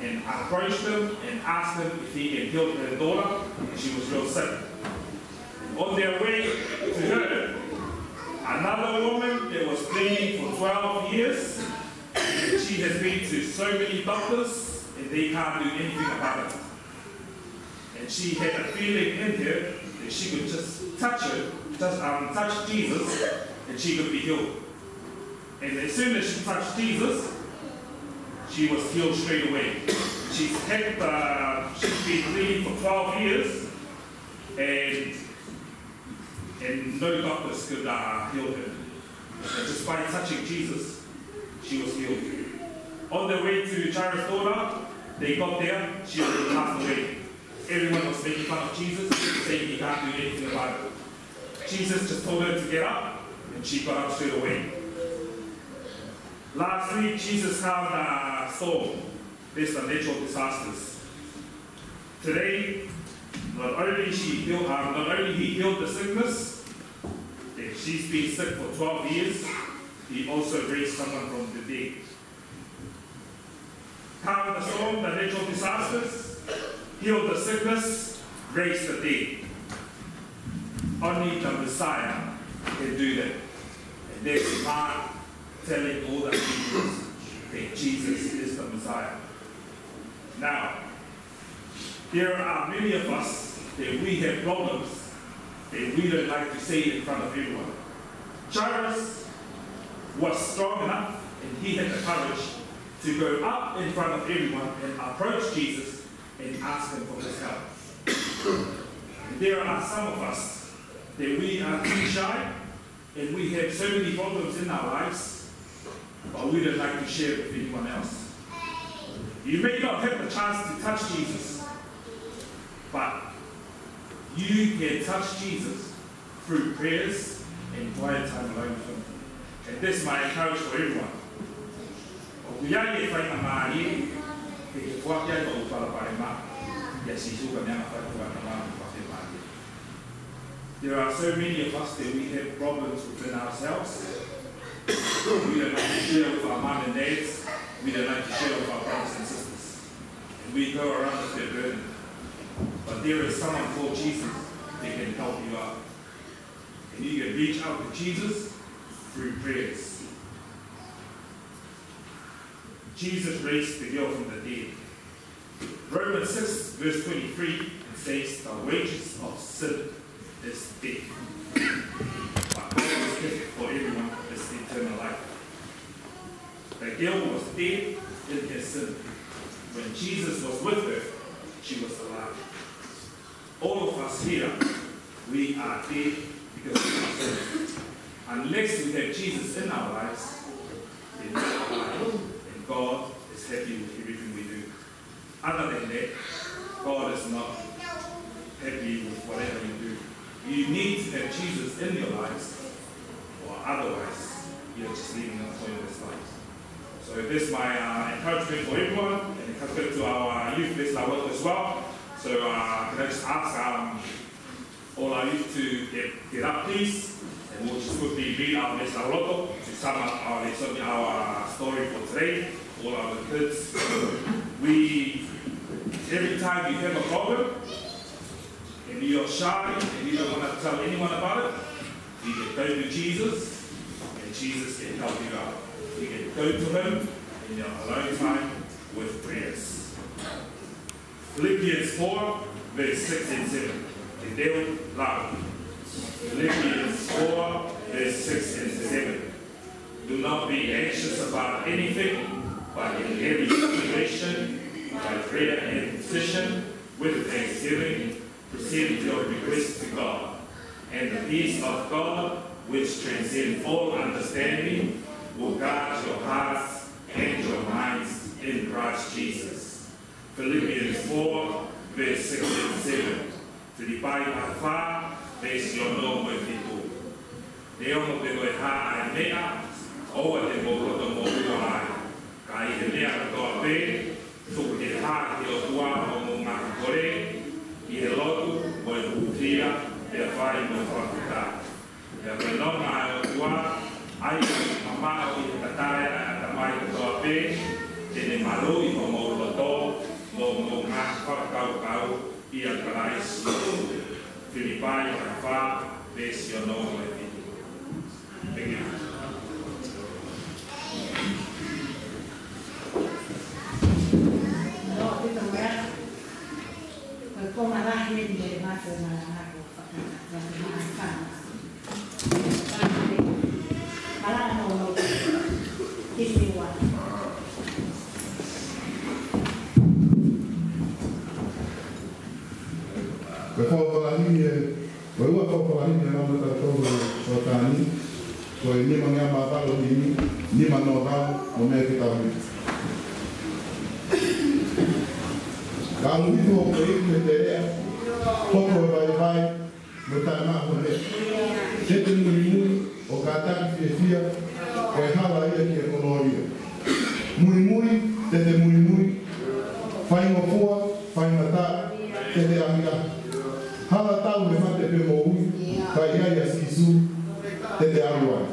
and approached him and asked him if he can heal her daughter. She was real sick. On their way to her, another woman that was bleeding for twelve years, she has been to so many doctors and they can't do anything about it. And she had a feeling in her that she could just touch her, just, um, touch Jesus, and she could be healed. And as soon as she touched Jesus, she was healed straight away. She's had, uh, she's been bleeding for twelve years, and, and no doctors could, uh, heal her. And just by touching Jesus, she was healed. On the way to Jairus' daughter, they got there, she already passed away. Everyone was making fun of Jesus, saying he can't do anything about it. Jesus just told her to get up, and she got up straight away. Last week, Jesus calmed the storm based on natural disasters. Today, not only she healed, um, not only he healed the sickness, that she's been sick for twelve years, he also raised someone from the dead. Calm the storm, the natural disasters, heal the sickness, raise the dead. Only the Messiah can do that. And that's Mark telling all the Hebrews that Jesus is the Messiah. Now, there are many of us that we have problems that we don't like to say in front of everyone. Jairus was strong enough and he had the courage to go up in front of everyone and approach Jesus and ask him for his help. There are some of us that we are too shy and we have so many problems in our lives, but we don't like to share with anyone else. You may not have the chance to touch Jesus, but you can touch Jesus through prayers and quiet time alone with him. And that's my encourage for everyone. ʻOku ʻi ai e faingamālie ke ke foaki ai hoʻo palopalema kia Sīsū, ka ne hanga ʻo fai e faingamālie. There are so many of us that we have problems within ourselves. We don't like to share with our mom and dads. We don't like to share with our brothers and sisters. And we go around with that burden. But there is someone called Jesus that can help you out. And you can reach out to Jesus through prayers. Jesus raised the girl from the dead. Romans six verse twenty-three, it says, "The wages of sin is death, but God's gift for everyone is eternal life." The girl was dead in her sin. When Jesus was with her, she was alive. All of us here, we are dead because of our sin. Unless we have Jesus in our lives, then we are alive, and God is happy with everything we do. Other than that, God is not happy with whatever you do. You need to have Jesus in your lives, or otherwise, You're just leaving us for your best life. So that's my uh, encouragement for everyone, and encouragement to our youth, Veesi Lauloto as well. So uh, can I just ask um, all our youth to get, get up, please, and we'll just quickly read our Veesi Lauloto to sum up our lesson, our uh, story for today. All our kids, we, every time you have a problem, and you're shy and you don't want to tell anyone about it, you can go to Jesus and Jesus can help you out. You can go to him in your alone time with prayers. Philippians four, verse six and seven. Te teu lau. Philippians four, verse six and seven. Do not be anxious about anything, but in every situation, by prayer and petition, with thanksgiving, present your requests to God. And the peace of God, which transcends all understanding, will guard your hearts and your minds in Christ Jesus. Philippians four, verse six and seven. Filipai vahe fā, veesi ono mo e fitu. Neongo pe ko e hā ʻa e meʻa, ʻoua te mou loto moʻua ai. Ka ʻi he meʻa kotoa pē, tuku ke hā ki he ʻOtua hoʻomou ngaahi kole, ʻi he lotu mo e hūfia, pea fai mo e fakafetaʻi. Pea ko e nonga ʻa e ʻOtua, ʻa ia ʻoku mamaʻo ʻi he tatali ʻa e ʻatamai kotoa pē, te ne maluʻi homou loto mo hoʻomou ngaahi fakakaukau ʻia Kalaisi Sīsū. Filipai vahe fā, veesi ono mo e fitu. Thank you. Ko e konga lahi eni ʻo e mate ʻo e malanga ko Fakatata, ko e malanga fana. Malanga ʻo Kisiwa. Ko e fakaʻosi eni ʻe Ko e ua fakaʻosi eni ʻa e lau matatau ʻo Sōtani, ko e nima ngeau mā valu himi, nima noa valu, mo e meʻa ke tau himi. Ka ʻalu hifo hoku ʻEiki he teleʻa, hoko e vaivai, mo e taʻemaʻa ho meʻa. Te te muimui, ʻo kātaki fiefia, ko e hala ia ki he kolōlia. Muimui, te te muimui, faingofua, faingataʻa, te te ʻahiʻahi. Hala tau he mate pe moʻui, ka ʻi ai ʻa Sīsū, te te ʻalu ai.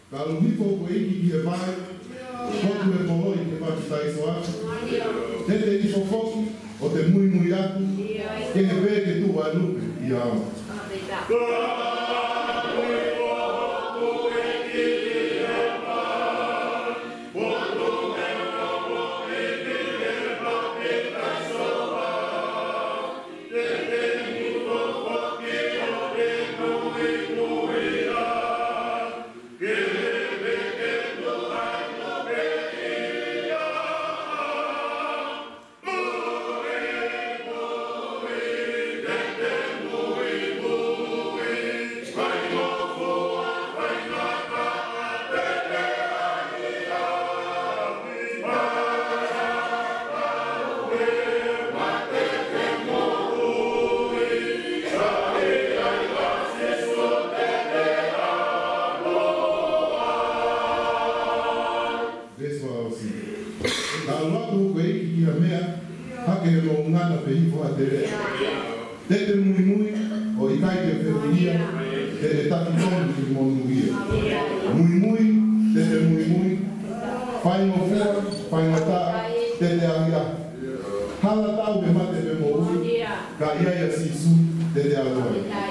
Ka ʻalu hifo hoku ʻEiki ki he vai, hoko e poloi ke papitaiso atu. Te te hifo foki, ʻo te muimui atu, kehe pē ke tuʻu ʻa e lupe ʻia au. Veesi fakaʻosi. Ka ʻalu atu hoku ʻEiki ki ha meʻa, hake he moʻungana pe hifo ha teleʻa. Te te muimui, ʻo ʻikai te u fehuʻia, te te taki tonu ki he monūʻia. Muimui, te te muimui, faingofua, faingataʻa, te te ʻahiʻahi. Hala tau Ka ʻi ai ʻa Sīsū, te te ʻalu ai.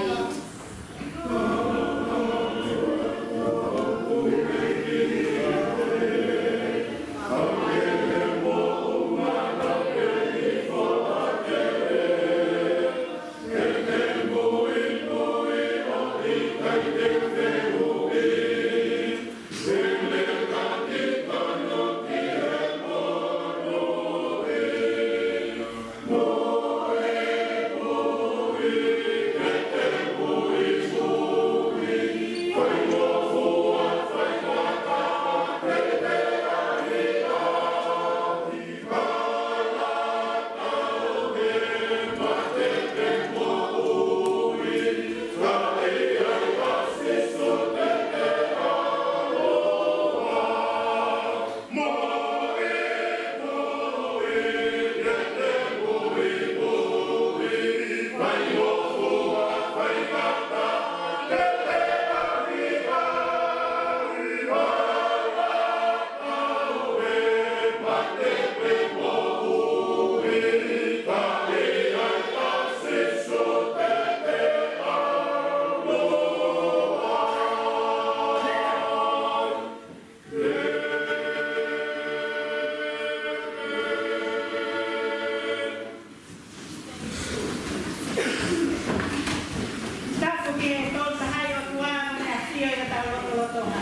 Tapu ki he Tolu Tahaʻi ʻOtua, ʻa e ʻafio ʻi hotau lotolotonga.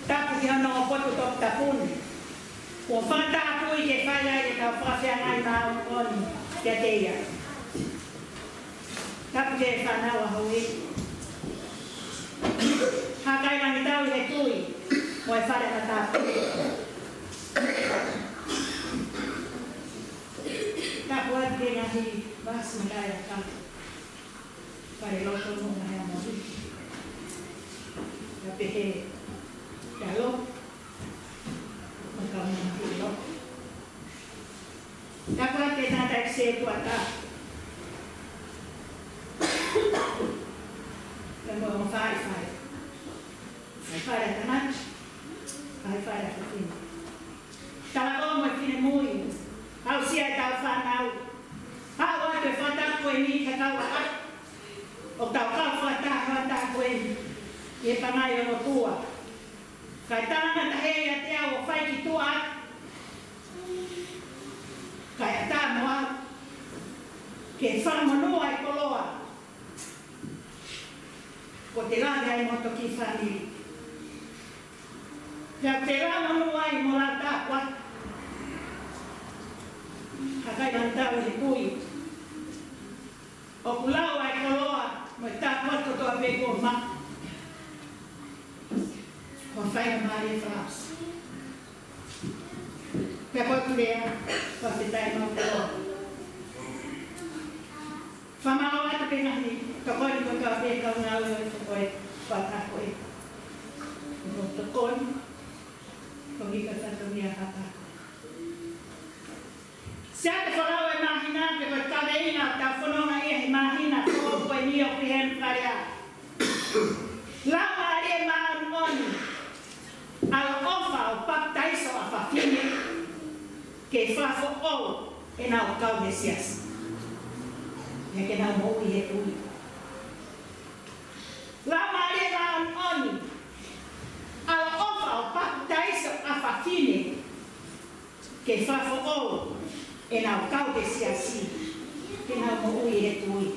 Tapu ki hono potu toputapu ni, kuo fakatapui ke fai ai ʻetau fakafeangai māʻoniʻoni kiate ia. Tapu ki he fānau ʻa houʻeiki. Hākailangitau ʻi he tui mo e fale matāpule. Tapu atu ki he ngaahi vāsi mo e taʻe ʻakau, falelotu mo e ngaahi ʻamosi, kae pehē ki he ʻAlo mo e kau mamahi ʻi loto. Tapu atu ki he tangataʻeiki sētuata, pea mo e ongo faifai, faifai ʻa tangata, faifai ʻa fefine, talavoa mo e finemui, aʻusia ʻetau fānau, haʻu atu e fakataha ko eni ki he kau ʻaʻahi, ʻo tau kau fakataha he fakataha ko eni ʻi he pangai ʻo e ʻOtua. Kae talangataha ʻiate au ʻo fai ki tuʻa, kae ʻatā mo au ke fakamonū ʻa e koloa kuo te lave ai mo hoto kiʻi fāmili. Pea te lava monū ai mo lau tāpuaki. Hākailangitau ʻi he tui, ʻoku lau ʻa e koloa mo e tāpuaki kotoa pē kuo maʻu, ko e faingamālie fakaʻosi. Pea ko e lea, fakafetaʻi maʻu koloa. Fakamālō atu ki he ngaahi tokoni kotoa pē, kau ngāue ʻo e tokoni, fakataha ko ē. Ko e tokoni, ko e ngaahi fatongia fakataha. Siate folau e māhina, pe ko e kaveinga ʻo ʻetau fononga ia he māhina ko eni ʻoku pehē ʻe he fakalea: Laumālie Māʻoniʻoni, ʻaloʻofa ʻo papitaiso ʻa fafine ke fakafoʻou ʻenau kau he siasi, pea ke nau moʻui he tui. Laumālie Māʻoniʻoni, ʻaloʻofa ʻo papitaiso ʻa fafine ke fakafoʻou ʻenau kau he siasi, ke nau moʻui he tui.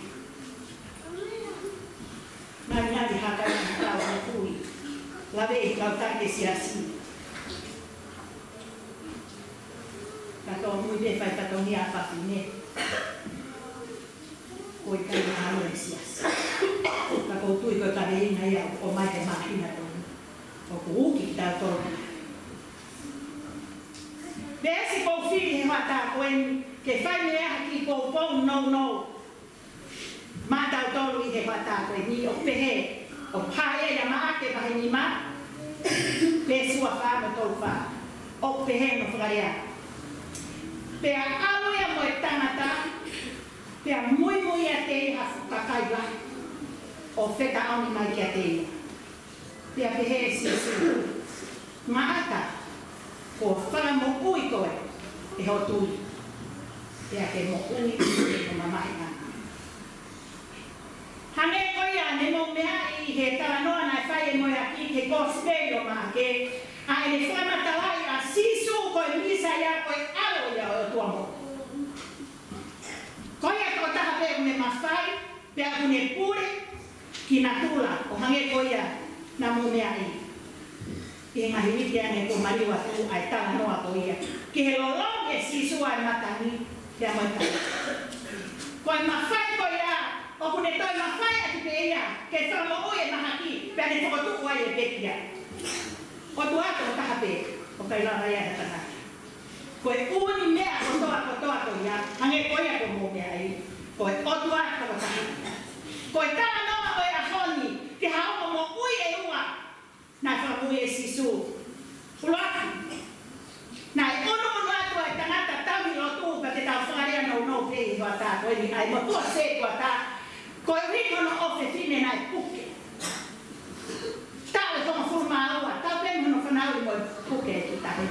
Ngalingali hākailangitau he tui, laveʻi kau taki he siasi. Ka tōmui pē fai fatongia ʻa fafine, ʻoku ʻikai ngāue he siasi. Ka ʻoku ou tui ko e kaveinga ia ʻoku ʻomai he māhina ko eni, ʻoku uki kitautolu. Veesi ʻoku ou fili he hoʻatā ko eni, ke fai mei ai ha kiʻi poupou nounou maʻatautolu ʻi he hoʻatā ko eni, ʻoku pehē, ʻoku hā ia ʻia Maʻake vahe nima, veesi ua fā mo e tolu fā. ʻOku pehē hono fakalea: Pea ʻalu ia mo e tangata, pea muimui ʻiate ia ha fuʻu kakai lahi, ʻo fetaʻomi mai kiate ia. Pea pehē ʻe Sīsū: Ngaʻata, kuo fakamoʻui koe ʻe hoʻo tui. pea ke moʻui ʻi he mamahi ʻana. Hangē ko ia naʻa mou meaʻi he talanoa naʻe fai ʻe Moeaki he Kosipeli ʻo Maʻake, ʻa ʻene fakamatalaʻi ʻa Sīsū ko e Mīsaia, ko e ʻAlo ia ʻo e ʻOtua moʻui. Ko ia tokotaha pē ʻoku ne mafai, pea ʻoku ne pule ki natula, ʻo hangē ko ia naʻa mou meaʻi ʻi he ngaahi uike ʻanai kuo maliu atu, ʻa e talanoa ko ia ki he lolomi ʻe Sīsū ʻa e matangi pea mo e tangata. Ko e mafai ko ia, ʻoku ne toe mafai atu pē ia ke fakamoʻui e mahaki, pea ne fokotuʻu ai e pekia. ʻOtua tokotaha pē, ʻoku ʻikai lava ia ʻe ha tangata. Ko e ʻū meʻa kotoa kotoa ko ia, hangē ko ia kuo mou meaʻi, ko e ʻOtua tokotaha. Ko e talanoa ko e ʻaho ni ki ha ongo moʻui ʻe ua naʻe fakamoʻui ʻe Sīsū. ʻUluaki, naʻe ʻunuʻunu atu ʻa e tangata tauhi lotu, pea te tau fakalea nounou pē ʻi he hoʻatā ko eni, ʻa e motuʻa sētuata, koeʻuhi ko hono ʻofefine naʻe puke. Taʻu ʻe hongofulu mā ua, taʻu pē mo hono fanauʻi mo e puke ki tahi.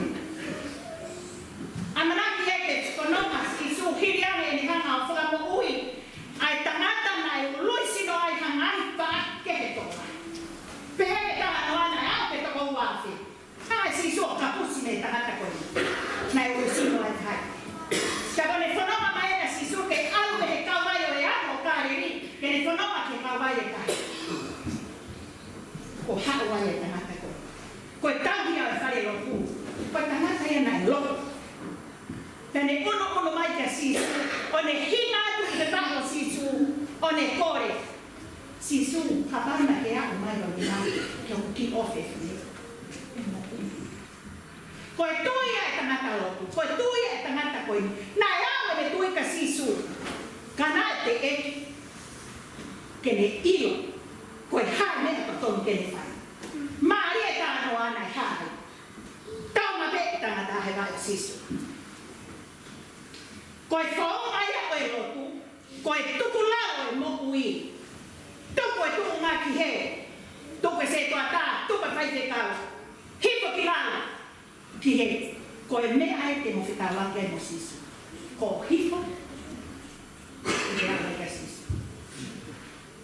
ʻAmanaki ia ke fanongo ʻa Sīsū hili ange ʻene hanga ʻo fakamoʻui ʻa e tangata naʻe ului sino ai ha ngaahi paʻaki kehe tokolahi. Pehē ʻe he talanoa naʻe aʻu ki he toko ua afe. Hanga ʻe Sīsū ʻo kapusi mei he tangata ko eni naʻe ului sino ai ha. Ka ko ʻene fononga mai ʻa Sīsū ke ʻalu mei he kauvai ʻo e Ano ʻo Kāleli, ke ne fononga ki he kauvai ʻe taha. Kuo haʻu ai e tangata ko ē. Ko e tauhi ʻa e fale lotu. Ko e tangata ia naʻe lotu. Pea ne ʻunuʻunu mai kia Sīsū, ʻo ne hinga atu ki he vahe ʻo Sīsū, ʻo ne kole: Sīsū, kapau naʻa ke aʻu mai ʻo hinga ki hoku kiʻi ʻofefine. Ko e tui ʻa e tangata lotu, ko e tui ʻa e tangata ko ē. Naʻe aʻu ʻene tui kia Sīsū, ka naʻe teʻeki ke ne ʻilo ko e hā e meʻa totonu ke ne fai. Mālie e talanoa naʻe hā ai. Tau mapeʻe tangata he vahe ʻo Sīsū. Ko e founga ia ʻo e lotu, ko e tukulalo e moʻui. Tuku e tuʻunga ki hē, tuku e sētuata, tuku e faifekau. Hifo ki lalo ki hē. Ko e meʻa ia te mo fekauʻaki ai mo Sīsū. Ko e hifo ki lalo kia Sīsū.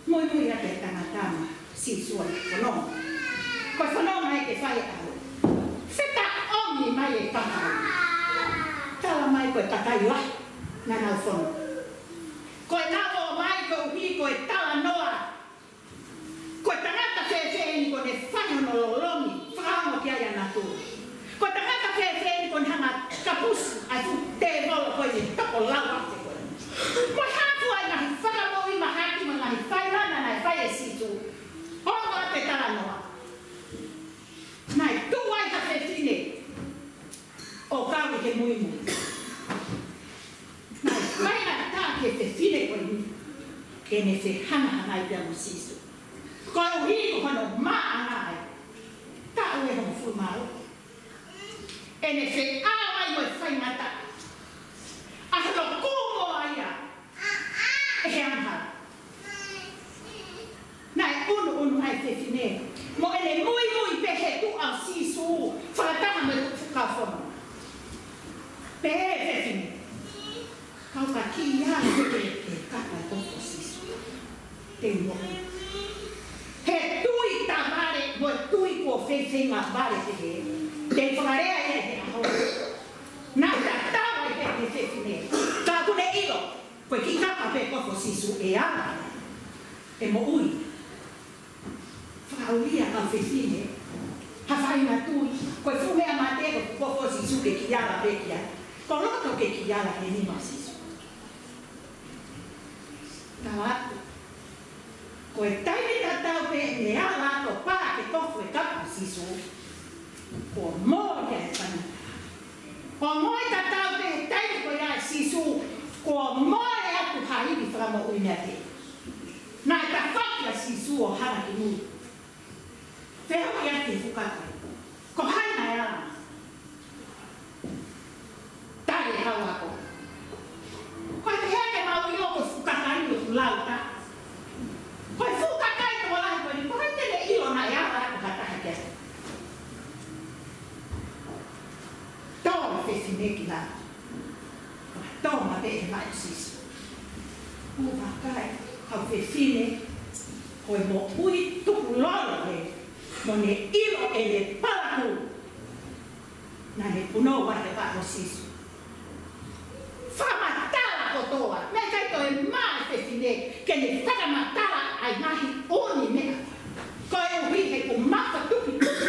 Muimui atu e tangata maʻa Sīsū ʻi he fononga. Ko e fononga ia ke fai ʻe au. Fetaʻomi mai e kakai. Tala mai ko e kakai lahi naʻa nau fononga. Ko ʻenau ō mai koeʻuhi ko e talanoa. Ko e tangata fēfē eni kuo ne fai hono lolomi fakaongo ki ai ʻa natula? Ko e tangata fēfē eni kuo ne hanga ʻo kapusi ʻa e fuʻu tēvolo ko eni toko lau afe ko eni? Mo e hā fua e ngaahi fakamoʻui mahaki mo e ngaahi faingataʻa naʻe fai ʻe Sīsū? Ongo atu e talanoa. Naʻe tuʻu ai ha fefine ʻo kau ʻi he muimui. Naʻe faingataʻa ki he fefine ko eni ke ne fehangahangai pea mo Sīsū. Koeʻuhi ko hono maʻa ʻa e taʻu ʻe hongofulu mā ua. ʻEne feʻao ai mo e faingataʻa. ʻA hono kū moa ia ʻe he angahala. Naʻe ʻunuʻunu ai e fefine. Mo ʻene muimui pē he tuʻa ʻo Sīsū, fakataha mo e fuʻu kau fononga. Pehē ʻe he fefine: Kapau ka kiʻi ala pē ke kapa e kofu ʻo Sīsū, te u moʻui. He tui tavale, mo e tui kuo feifeinga vale pehē. Te u fakalea ia he ʻaho ni. Naʻe tatau ai pē ki he fefine. Ka ʻoku ne ʻilo, ko e kiʻi kapa pē kofu ʻo Sīsū ʻe ala, ʻe moʻui. Fakaʻulia kau fefine ha faʻahinga tui. Ko e fuʻu meʻa mate ko e kofu ʻo Sīsū ke kiʻi ala pē ki ai. Ko loto ke kiʻi ala he nima ʻo Sīsū. Tala atu, ko e taimi tatau pē ʻene ala atu ʻo pā ki he kofu e kapa ʻo Sīsū, kuo mole ai e faingataʻa. Kuo mole tatau pē he taimi ko ia ʻe Sīsū, kuo mole atu ha ivi fakamoʻui meiate ia. Naʻe tafoki ʻa Sīsū ʻo hanga ki mui. Fehuʻi atu ki he fuʻu kakai: Ko hai naʻe ala? Tali ʻe he kau ako: Ko e hā ke mau ʻilo ko e fuʻu kakai ʻoku lau ta? Ko e fuʻu kakai tokolahi ko eni, ko hai te ne ʻilo naʻe ala atu ha taha ki ai? Tō e fefine ki lalo. Tō mapeʻe ʻa Sīsū. ʻOku vakai, kau fefine, ko e moʻui tukulolo ē, mo ne ʻilo ʻene palakū. Naʻa ne punou ʻo vakai kia Sīsū. Fakamatala kotoa, naʻe ʻikai toe maʻu e fefine ke ne fakamatala ʻa e ngaahi ʻū meʻa. Koeʻuhi he ʻoku mafatukituki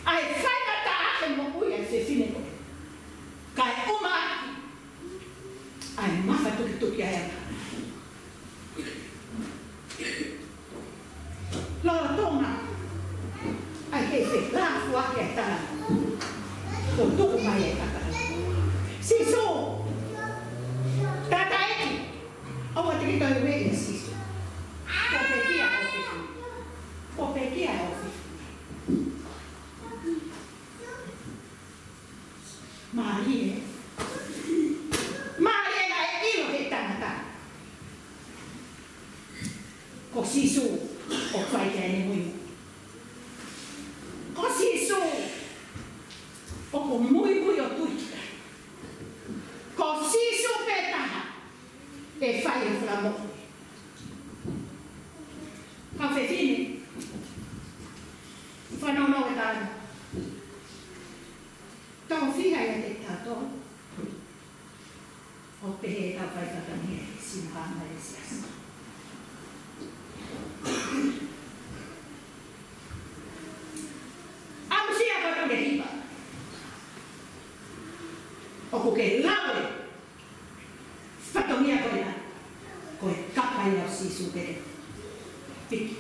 ʻa e faingataʻa ʻa e moʻui ʻa e fefine ko ē. Kae ʻumaʻā ʻa e mafatukituki ʻa e anga. Lolotonga ʻa e kei fekauʻaki ʻa e tangata, kuo tuku mai e kaka. Sīsū, tangataʻeiki, ʻoua te ke toe ueʻi ʻa Sīsū. Kuo pekia hoʻo fefine. Kuo pekia hoʻo fefine. Mālie. Mālie naʻe ʻilo ʻe he tangata ko Sīsū ʻoku fai ki ai ʻene muimui. Ko Sīsū ʻoku muimui ʻo tui ki ai. Ko Sīsū pē taha ʻe fai e fakamoʻui. Kau fefine, fanongo e tala. Tau fiha ia te tato ʻo pehē tau fai fatongia he sino hanga e siasi. ʻAmusia fatongia hiva. ʻOku ke lau e fatongia ko ena, ko e kapa ia ʻo Sīsū pē. Piki.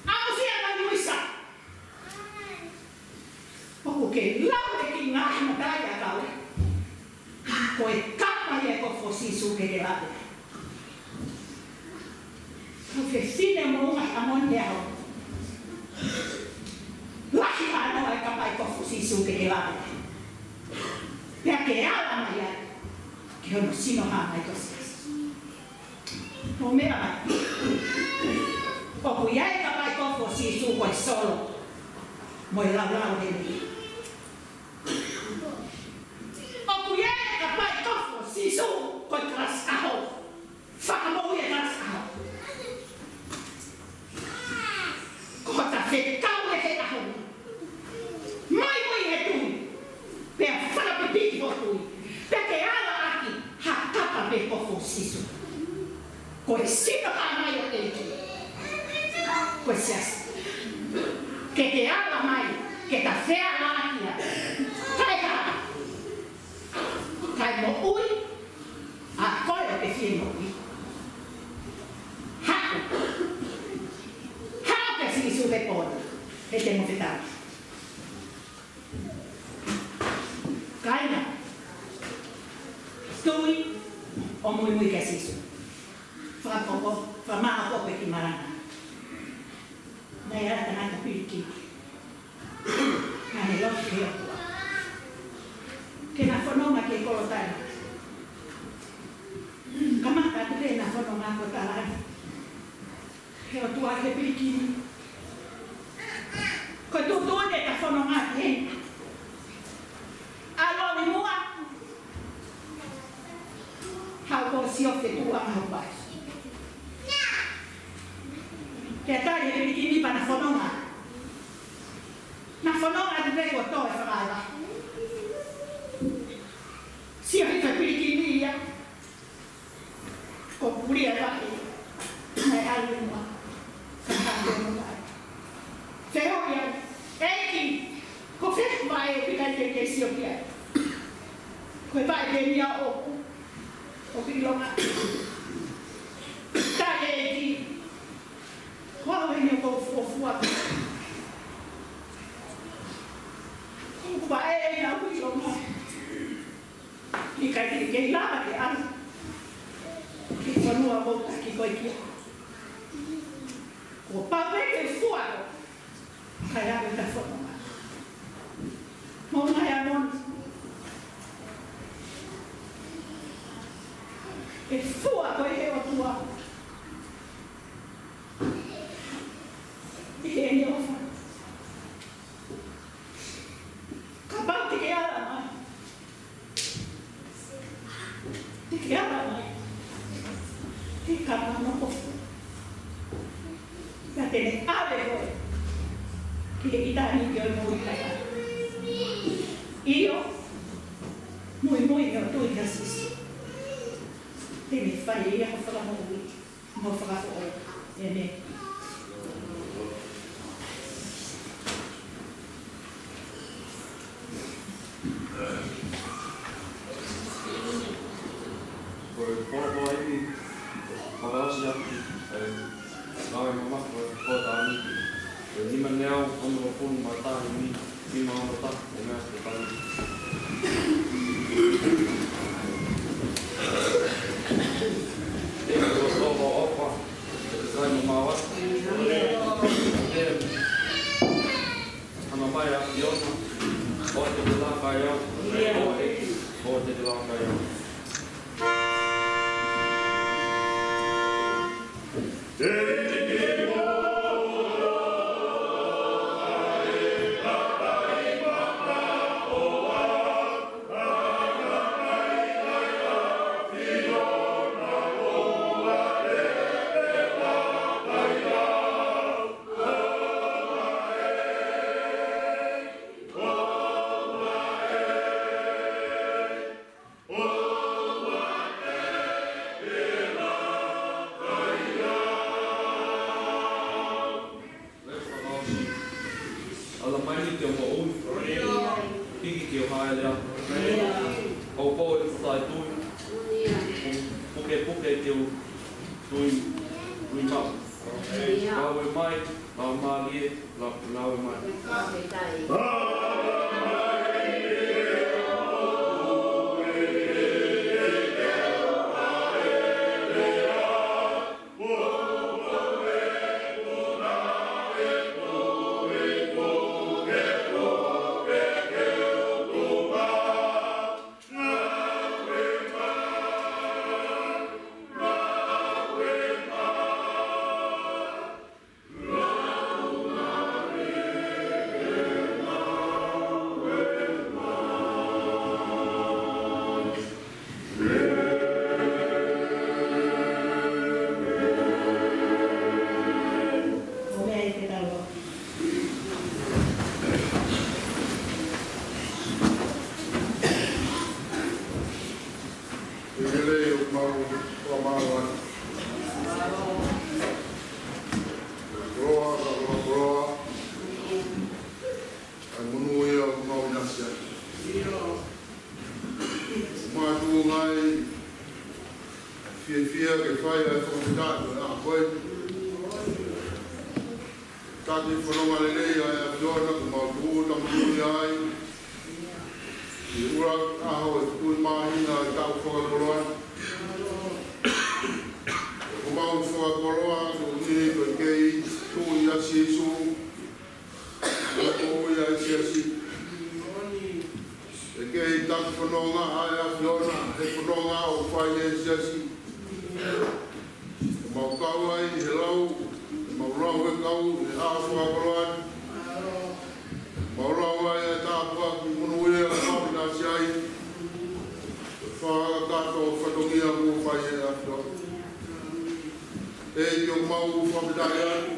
ʻAmusia fatongia. ʻOku ke lau e kiʻi ngaahi mataʻi ʻakau. Ko e kapa ia e kofu ʻo Sīsū ke ke lave. Kau fefine mo e ngaahi ʻAmoni ʻi he ʻaho. Lahi ʻānoa e kapa e kofu ʻo Sīsū ke ke lave. Pea ke ala mai ai ki hono sino hanga e siasi. Mou meʻa mai. ʻOku ʻi ai e kapa e kofu ʻo Sīsū ko e solo mo e laulau he meʻa. ʻOku ʻi ai e kapa e kofu ʻo Sīsū ko e kalasi ʻaho. Fakamoʻui e kalasi ʻaho. Ko hota fekau ʻi he ʻaho ni. Muimui he tui. Pea fakapipiki hoʻo tui. Pea ke ala ʻaki ha kapa pe kofu ʻo Sīsū. Ko e sino hanga ʻo e ʻEiki. Ko e siasi. Ke ke ala mai, ke ta feala ʻaki ia. Kae hā? Kae moʻui ʻa koe ʻoku ke fie moʻui. Haʻu. Haʻu kia Sīsū he pō ni. He te mo fetau. Kāinga. Tui ʻo muimui kia Sīsū. Fakapoko, fakamāʻopoʻopo e kiʻi malanga. Naʻe ʻi ai e tangata pilikimi. Naʻa ne lotu ki he ʻOtua ke na fononga ki he kolo tani. Kamata atu ke na fononga ko e tala ʻe he ʻOtua ki he pilikimi: Ko e tuʻutuʻuni ʻeta fononga ki heni. ʻAlu ʻo ʻi muʻa. Haʻu ʻo sio ki he tuʻuʻanga hoʻo pai. Pea tali ʻe he pilikimi pea na fononga. Na fononga atu pē kuo tō e fakaʻaho. Sio hifo e pilikimi ia. Kuo puli e vaʻe. Naʻe ʻalu ʻi muʻa. Ka hake mo vaʻe. Fehuʻi ange: ʻEiki, ko fē e vaʻe ʻoku ʻikai te ke sio ki ai? Ko e vaʻe pē eni ia ʻoku, ʻoku ʻilonga. Tali e ʻEiki: Ko au eni ʻoku ou fuofua. Ko e vaʻe eni ʻoku ʻilonga. ʻIkai te ke lava ke ʻalu ki he fonua ʻoku ou taki koe ki ai. Kuo pau pē ke fua koe kae ʻave ʻeta fononga. Mou ngaahi ʻAmoni, ʻe fua koe ʻe he ʻOtua ʻi heʻene ʻofa. Kapau te Ka mano ko fu. Ka te ne ʻave koe ki he ʻitāniti ʻo e moʻui taʻengata. ʻIo, muimui ʻo tui kia Sīsū. Te ne fai ʻe ia ha fakamoʻui mo fakafoʻou. ʻĒmeni. Ko e polokalama eni, fakaʻosi atu, ʻe, ngāue mamafa, ko e taimi, ʻe, nima ngeau, ono pulu mā taha ni, nima ono taha, ʻe, ngā te taimi. ʻE, ko e ʻofa, ʻofa, ʻe, te taimi mamafa. ʻE, Hanga mai ʻa ʻAfiona, ʻoua te ke laka ai au. ʻIo. ʻOua te ke laka ai au. Ala mai ni ke moʻui. Hiki ke haʻele. ʻOku ou fai tui. Pukepuke ke u tui, tui maʻu. Ngāue mai, ngāue mālie, ngā-, ngāue mai. Koloa, koloa, koloa. ʻA e monūʻia ʻoku mau ʻinasi ai. Mātuʻa ngai, fiefia ke fai ʻa e fakafetaʻi ʻo e ʻaho ko eni. Taki fononga lelei ʻa e ʻAfiona kuo mau tūʻuta monūʻia ai. ʻI he ʻuluaki ʻaho ʻo e fitungofulu māhina ʻo e taʻu fakakoloa ni. Kuo mau fakakoloa, ko e niʻihi ko e kei tui ʻia Sīsū. Ko ia ʻa e siasi. ʻE kei taki fononga ʻa e ʻAfiona, he fononga ʻoku fai ʻe he siasi. Mau kau ai he lau, mau lau he kau, he ʻaho fakakoloa ni. Mau lau ai ʻa e tāpuaki monūʻia ʻoku mau ʻinasi ai. Fakakakato fatongia kuo fai ʻe he ʻAfiona. ʻEiki ʻoku mau fakafetaʻi atu.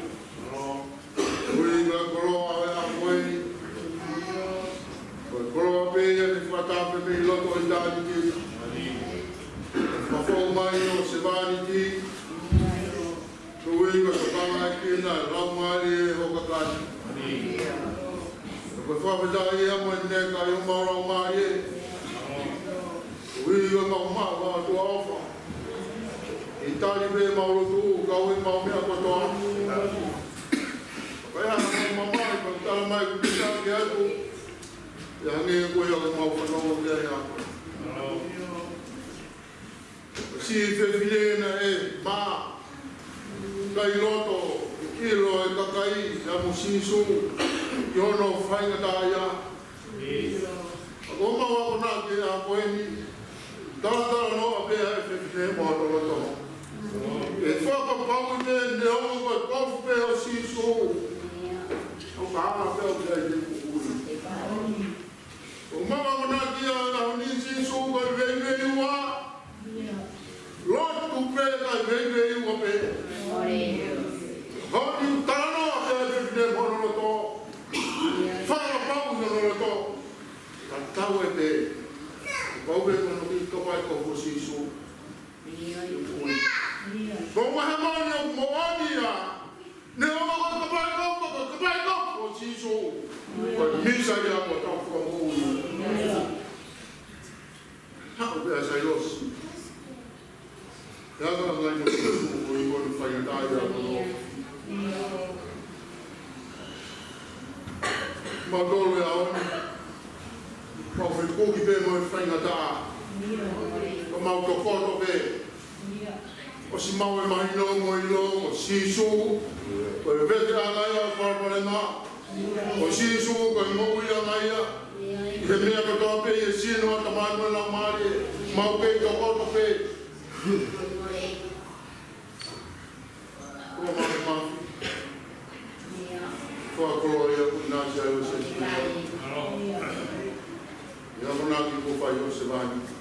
Ui ngā koloa ʻo e ʻaho ko eni. Ko e koloa pē ia te fakatafe mei loto ʻitāniti. Mafou mai ʻo sevāniti. Ui ko e tokanga ʻa e kina, laumālie ʻo e kakai. Ko e fakafetaʻi ia mo e meʻa ka ʻi homau laumālie. Ui ko e mau maʻu ʻa e ʻOtua ʻofa. ʻI tali pē mau lotu, kau ʻi mau meʻa kotoa. Ka ʻi hana mau mamahi, ka tala mai kuo pita ke atu. ʻIo hangē ko ia ʻoku mau fanongo ki ai ʻa koe. Siʻi fefine naʻe mā, kai loto, ʻilo ʻe he kakai, ʻa mo Sīsū, ʻi hono faingataʻaʻia. ʻOku mau akonaki ʻa ko eni, talatalanoa pē ʻa e fefine mo hono loto. ʻE fakapapauʻi pē neongo ko e kofu pē ʻo Sīsū. ʻOku hanga pē ʻo pē ʻi he kukuʻi. ʻOku mau akonaki ʻa e ʻaho ni Sīsū ko e veiveiua. Lotu pē ka e veiveiu Honi talanoa pē ʻa e fefine mo hono loto. Fakapapauʻi hono loto. Tatau ai pē. Pau pē ko hono kiʻi kapaikofu ʻo Sīsū. Ko e hā mai ʻoku moʻoni ia. Neongo ko e kapaikofu, ko e kapaikofu ʻo Sīsū. Ko e Mīsaia ko e Tauhi Fakamoʻui. Haʻu pē ʻa Sailosi. Pea ka ngai mo Sīsū ko e ʻikai ko e faingataʻa ia ko ē. Mau tolo ia ʻoni. Mau fekuki pē mo e faingataʻa. Ka mau tokoto pē. ʻOsi maʻu e mahino mo e ʻilo ʻo Sīsū. Ko e veteʻanga ia ʻo e palopalema. Ko Sīsū ko e moʻuiʻanga ia. ʻI he meʻa kotoa pē, ʻi he sino, ʻatamai mo e laumālie. Mau kei tokoto pē. Ko e mafimafi. Ko e koloa ia ʻoku ʻinasi ai ʻa e Siasi. Ia ko e ʻamanaki kuo fai ʻo Sevāniti.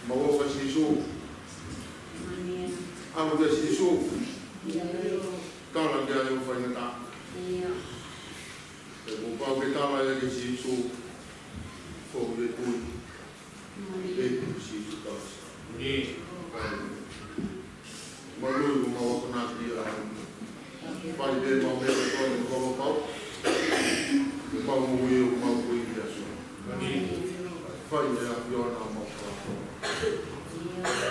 Mau ō kia Sīsū. ʻAlu kia Sīsū. Tala ki ai hoʻo faingataʻa. He kuo pau ke tala ia kia Sīsū. Ko e kui. ʻEiki Sīsū Kalaisi. Mālō ʻemau akonaki ʻaho ni. Fai pē ʻemau meʻa kotoa ʻoku mau pau. Mau moʻui ʻo mau kui kia Sīsū. Fai meʻa ʻAfiona ʻo mau pau.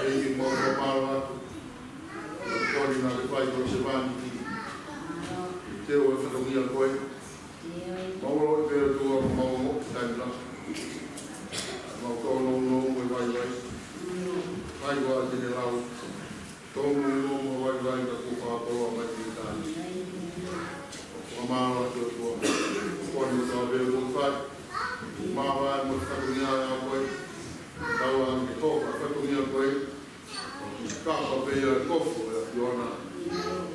ʻEiki mau fakamālō atu. Ko e naʻe fai ko e Sevāniti. Te u fatongia koe. Mau ō pē ʻOtua mo mau mo taimi lahi. Mau tōnounou mo vaivai. Vaivai te ne lau. Tōnounou mo vaivai ka kuo fakapoloa mai ki taimi. Fakamālō atu ʻOtua. Ko e naʻe fai pē ʻo fai. Mau ō mo fatongia ʻa koe. Tau ō mo fatongia koe. Kapa pē ia kofu ʻa e ʻAfiona.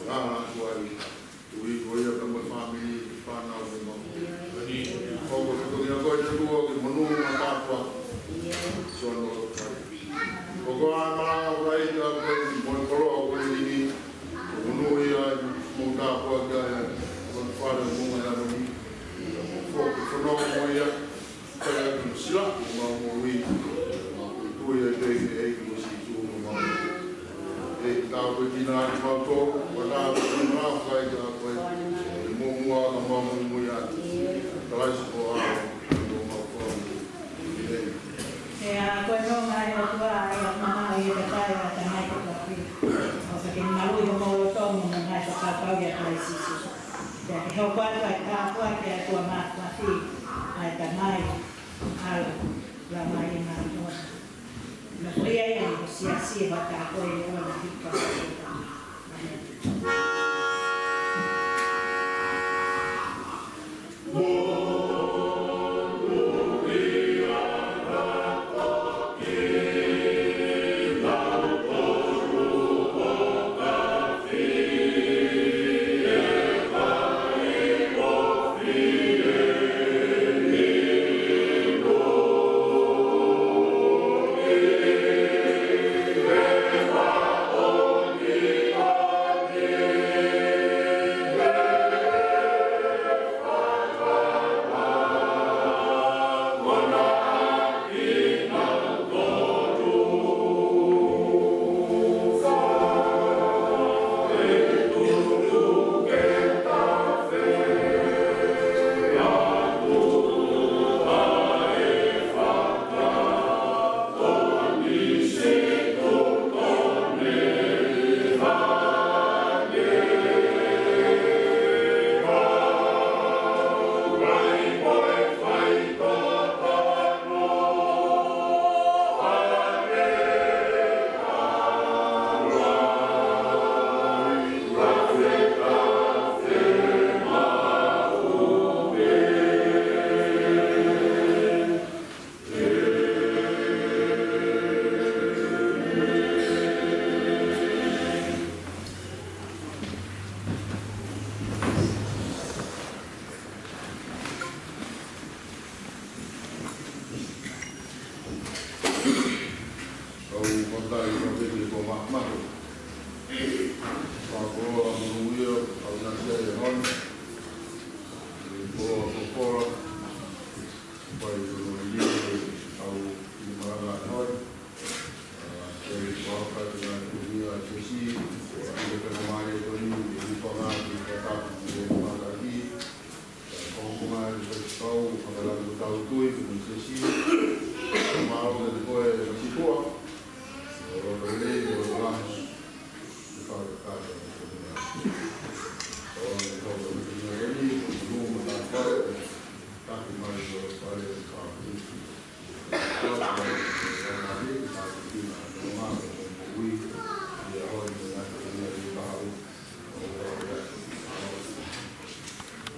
Ala atu ai. Ui ko ia ka mo e fāmili, fānau mo e mau. Ko e fatongia ko ia ʻOtua ke monū mo tāpuaki. Sio ʻoku fai. Ko e malanga ʻoku ʻai kia koe mo e koloa ʻoku ʻi heni. Ko e monū ia mo tāpuaki ai. Ko e fale mo e ʻaho ni. Ko e fononga mo ia. Pea ko e sila ʻo mau moʻui. Mau tui ai pē ki he ʻEiki ko Sīsū mo mau. ʻEiki tau ko e kina ʻi mau tō, ko tau ko e mau fai ka ko e. ʻI muʻa ka mau moʻui ai. Kalaisi ko e ʻAlo, ko mau ko. ʻĒmeni. Pea ko e nonga ʻa e ʻOtua, ʻa e mamahi ʻa e Tamai ko e ʻAlo. ʻO sa ke malu ʻi homou loto mo hoʻomou ngaahi fakakaukau ʻia Kalaisi Sīsū. Pea ke hoko atu ʻa e tāpuaki ʻa e ʻOtua Māfimafi, ʻa e Tamai, ʻAlo, Laumālie Māʻoniʻoni. Nofoʻia ʻi ho siasi ʻi he ʻaho ko eni ʻo na hika. Au matai ka peke ko ma-, mato. Fakakoloa monūʻia, ʻa e ʻaho ni. Ko e koloa folofola, pai ko e nō ni, ʻa e malanga ʻaho ni. ʻA, ke fakapapauʻi ʻa e tui ʻa e Siasi, ʻa e kau mai ko eni, ʻi he fanga, ʻi he kau, ʻi he fanga ki, ʻa e kau mai ko e kau, ʻa e kau tau tui, ko e Siasi, mau ke te koe, ʻa e Siasi, ʻa e kau lelei, ʻa e kau lahi, ʻa e kau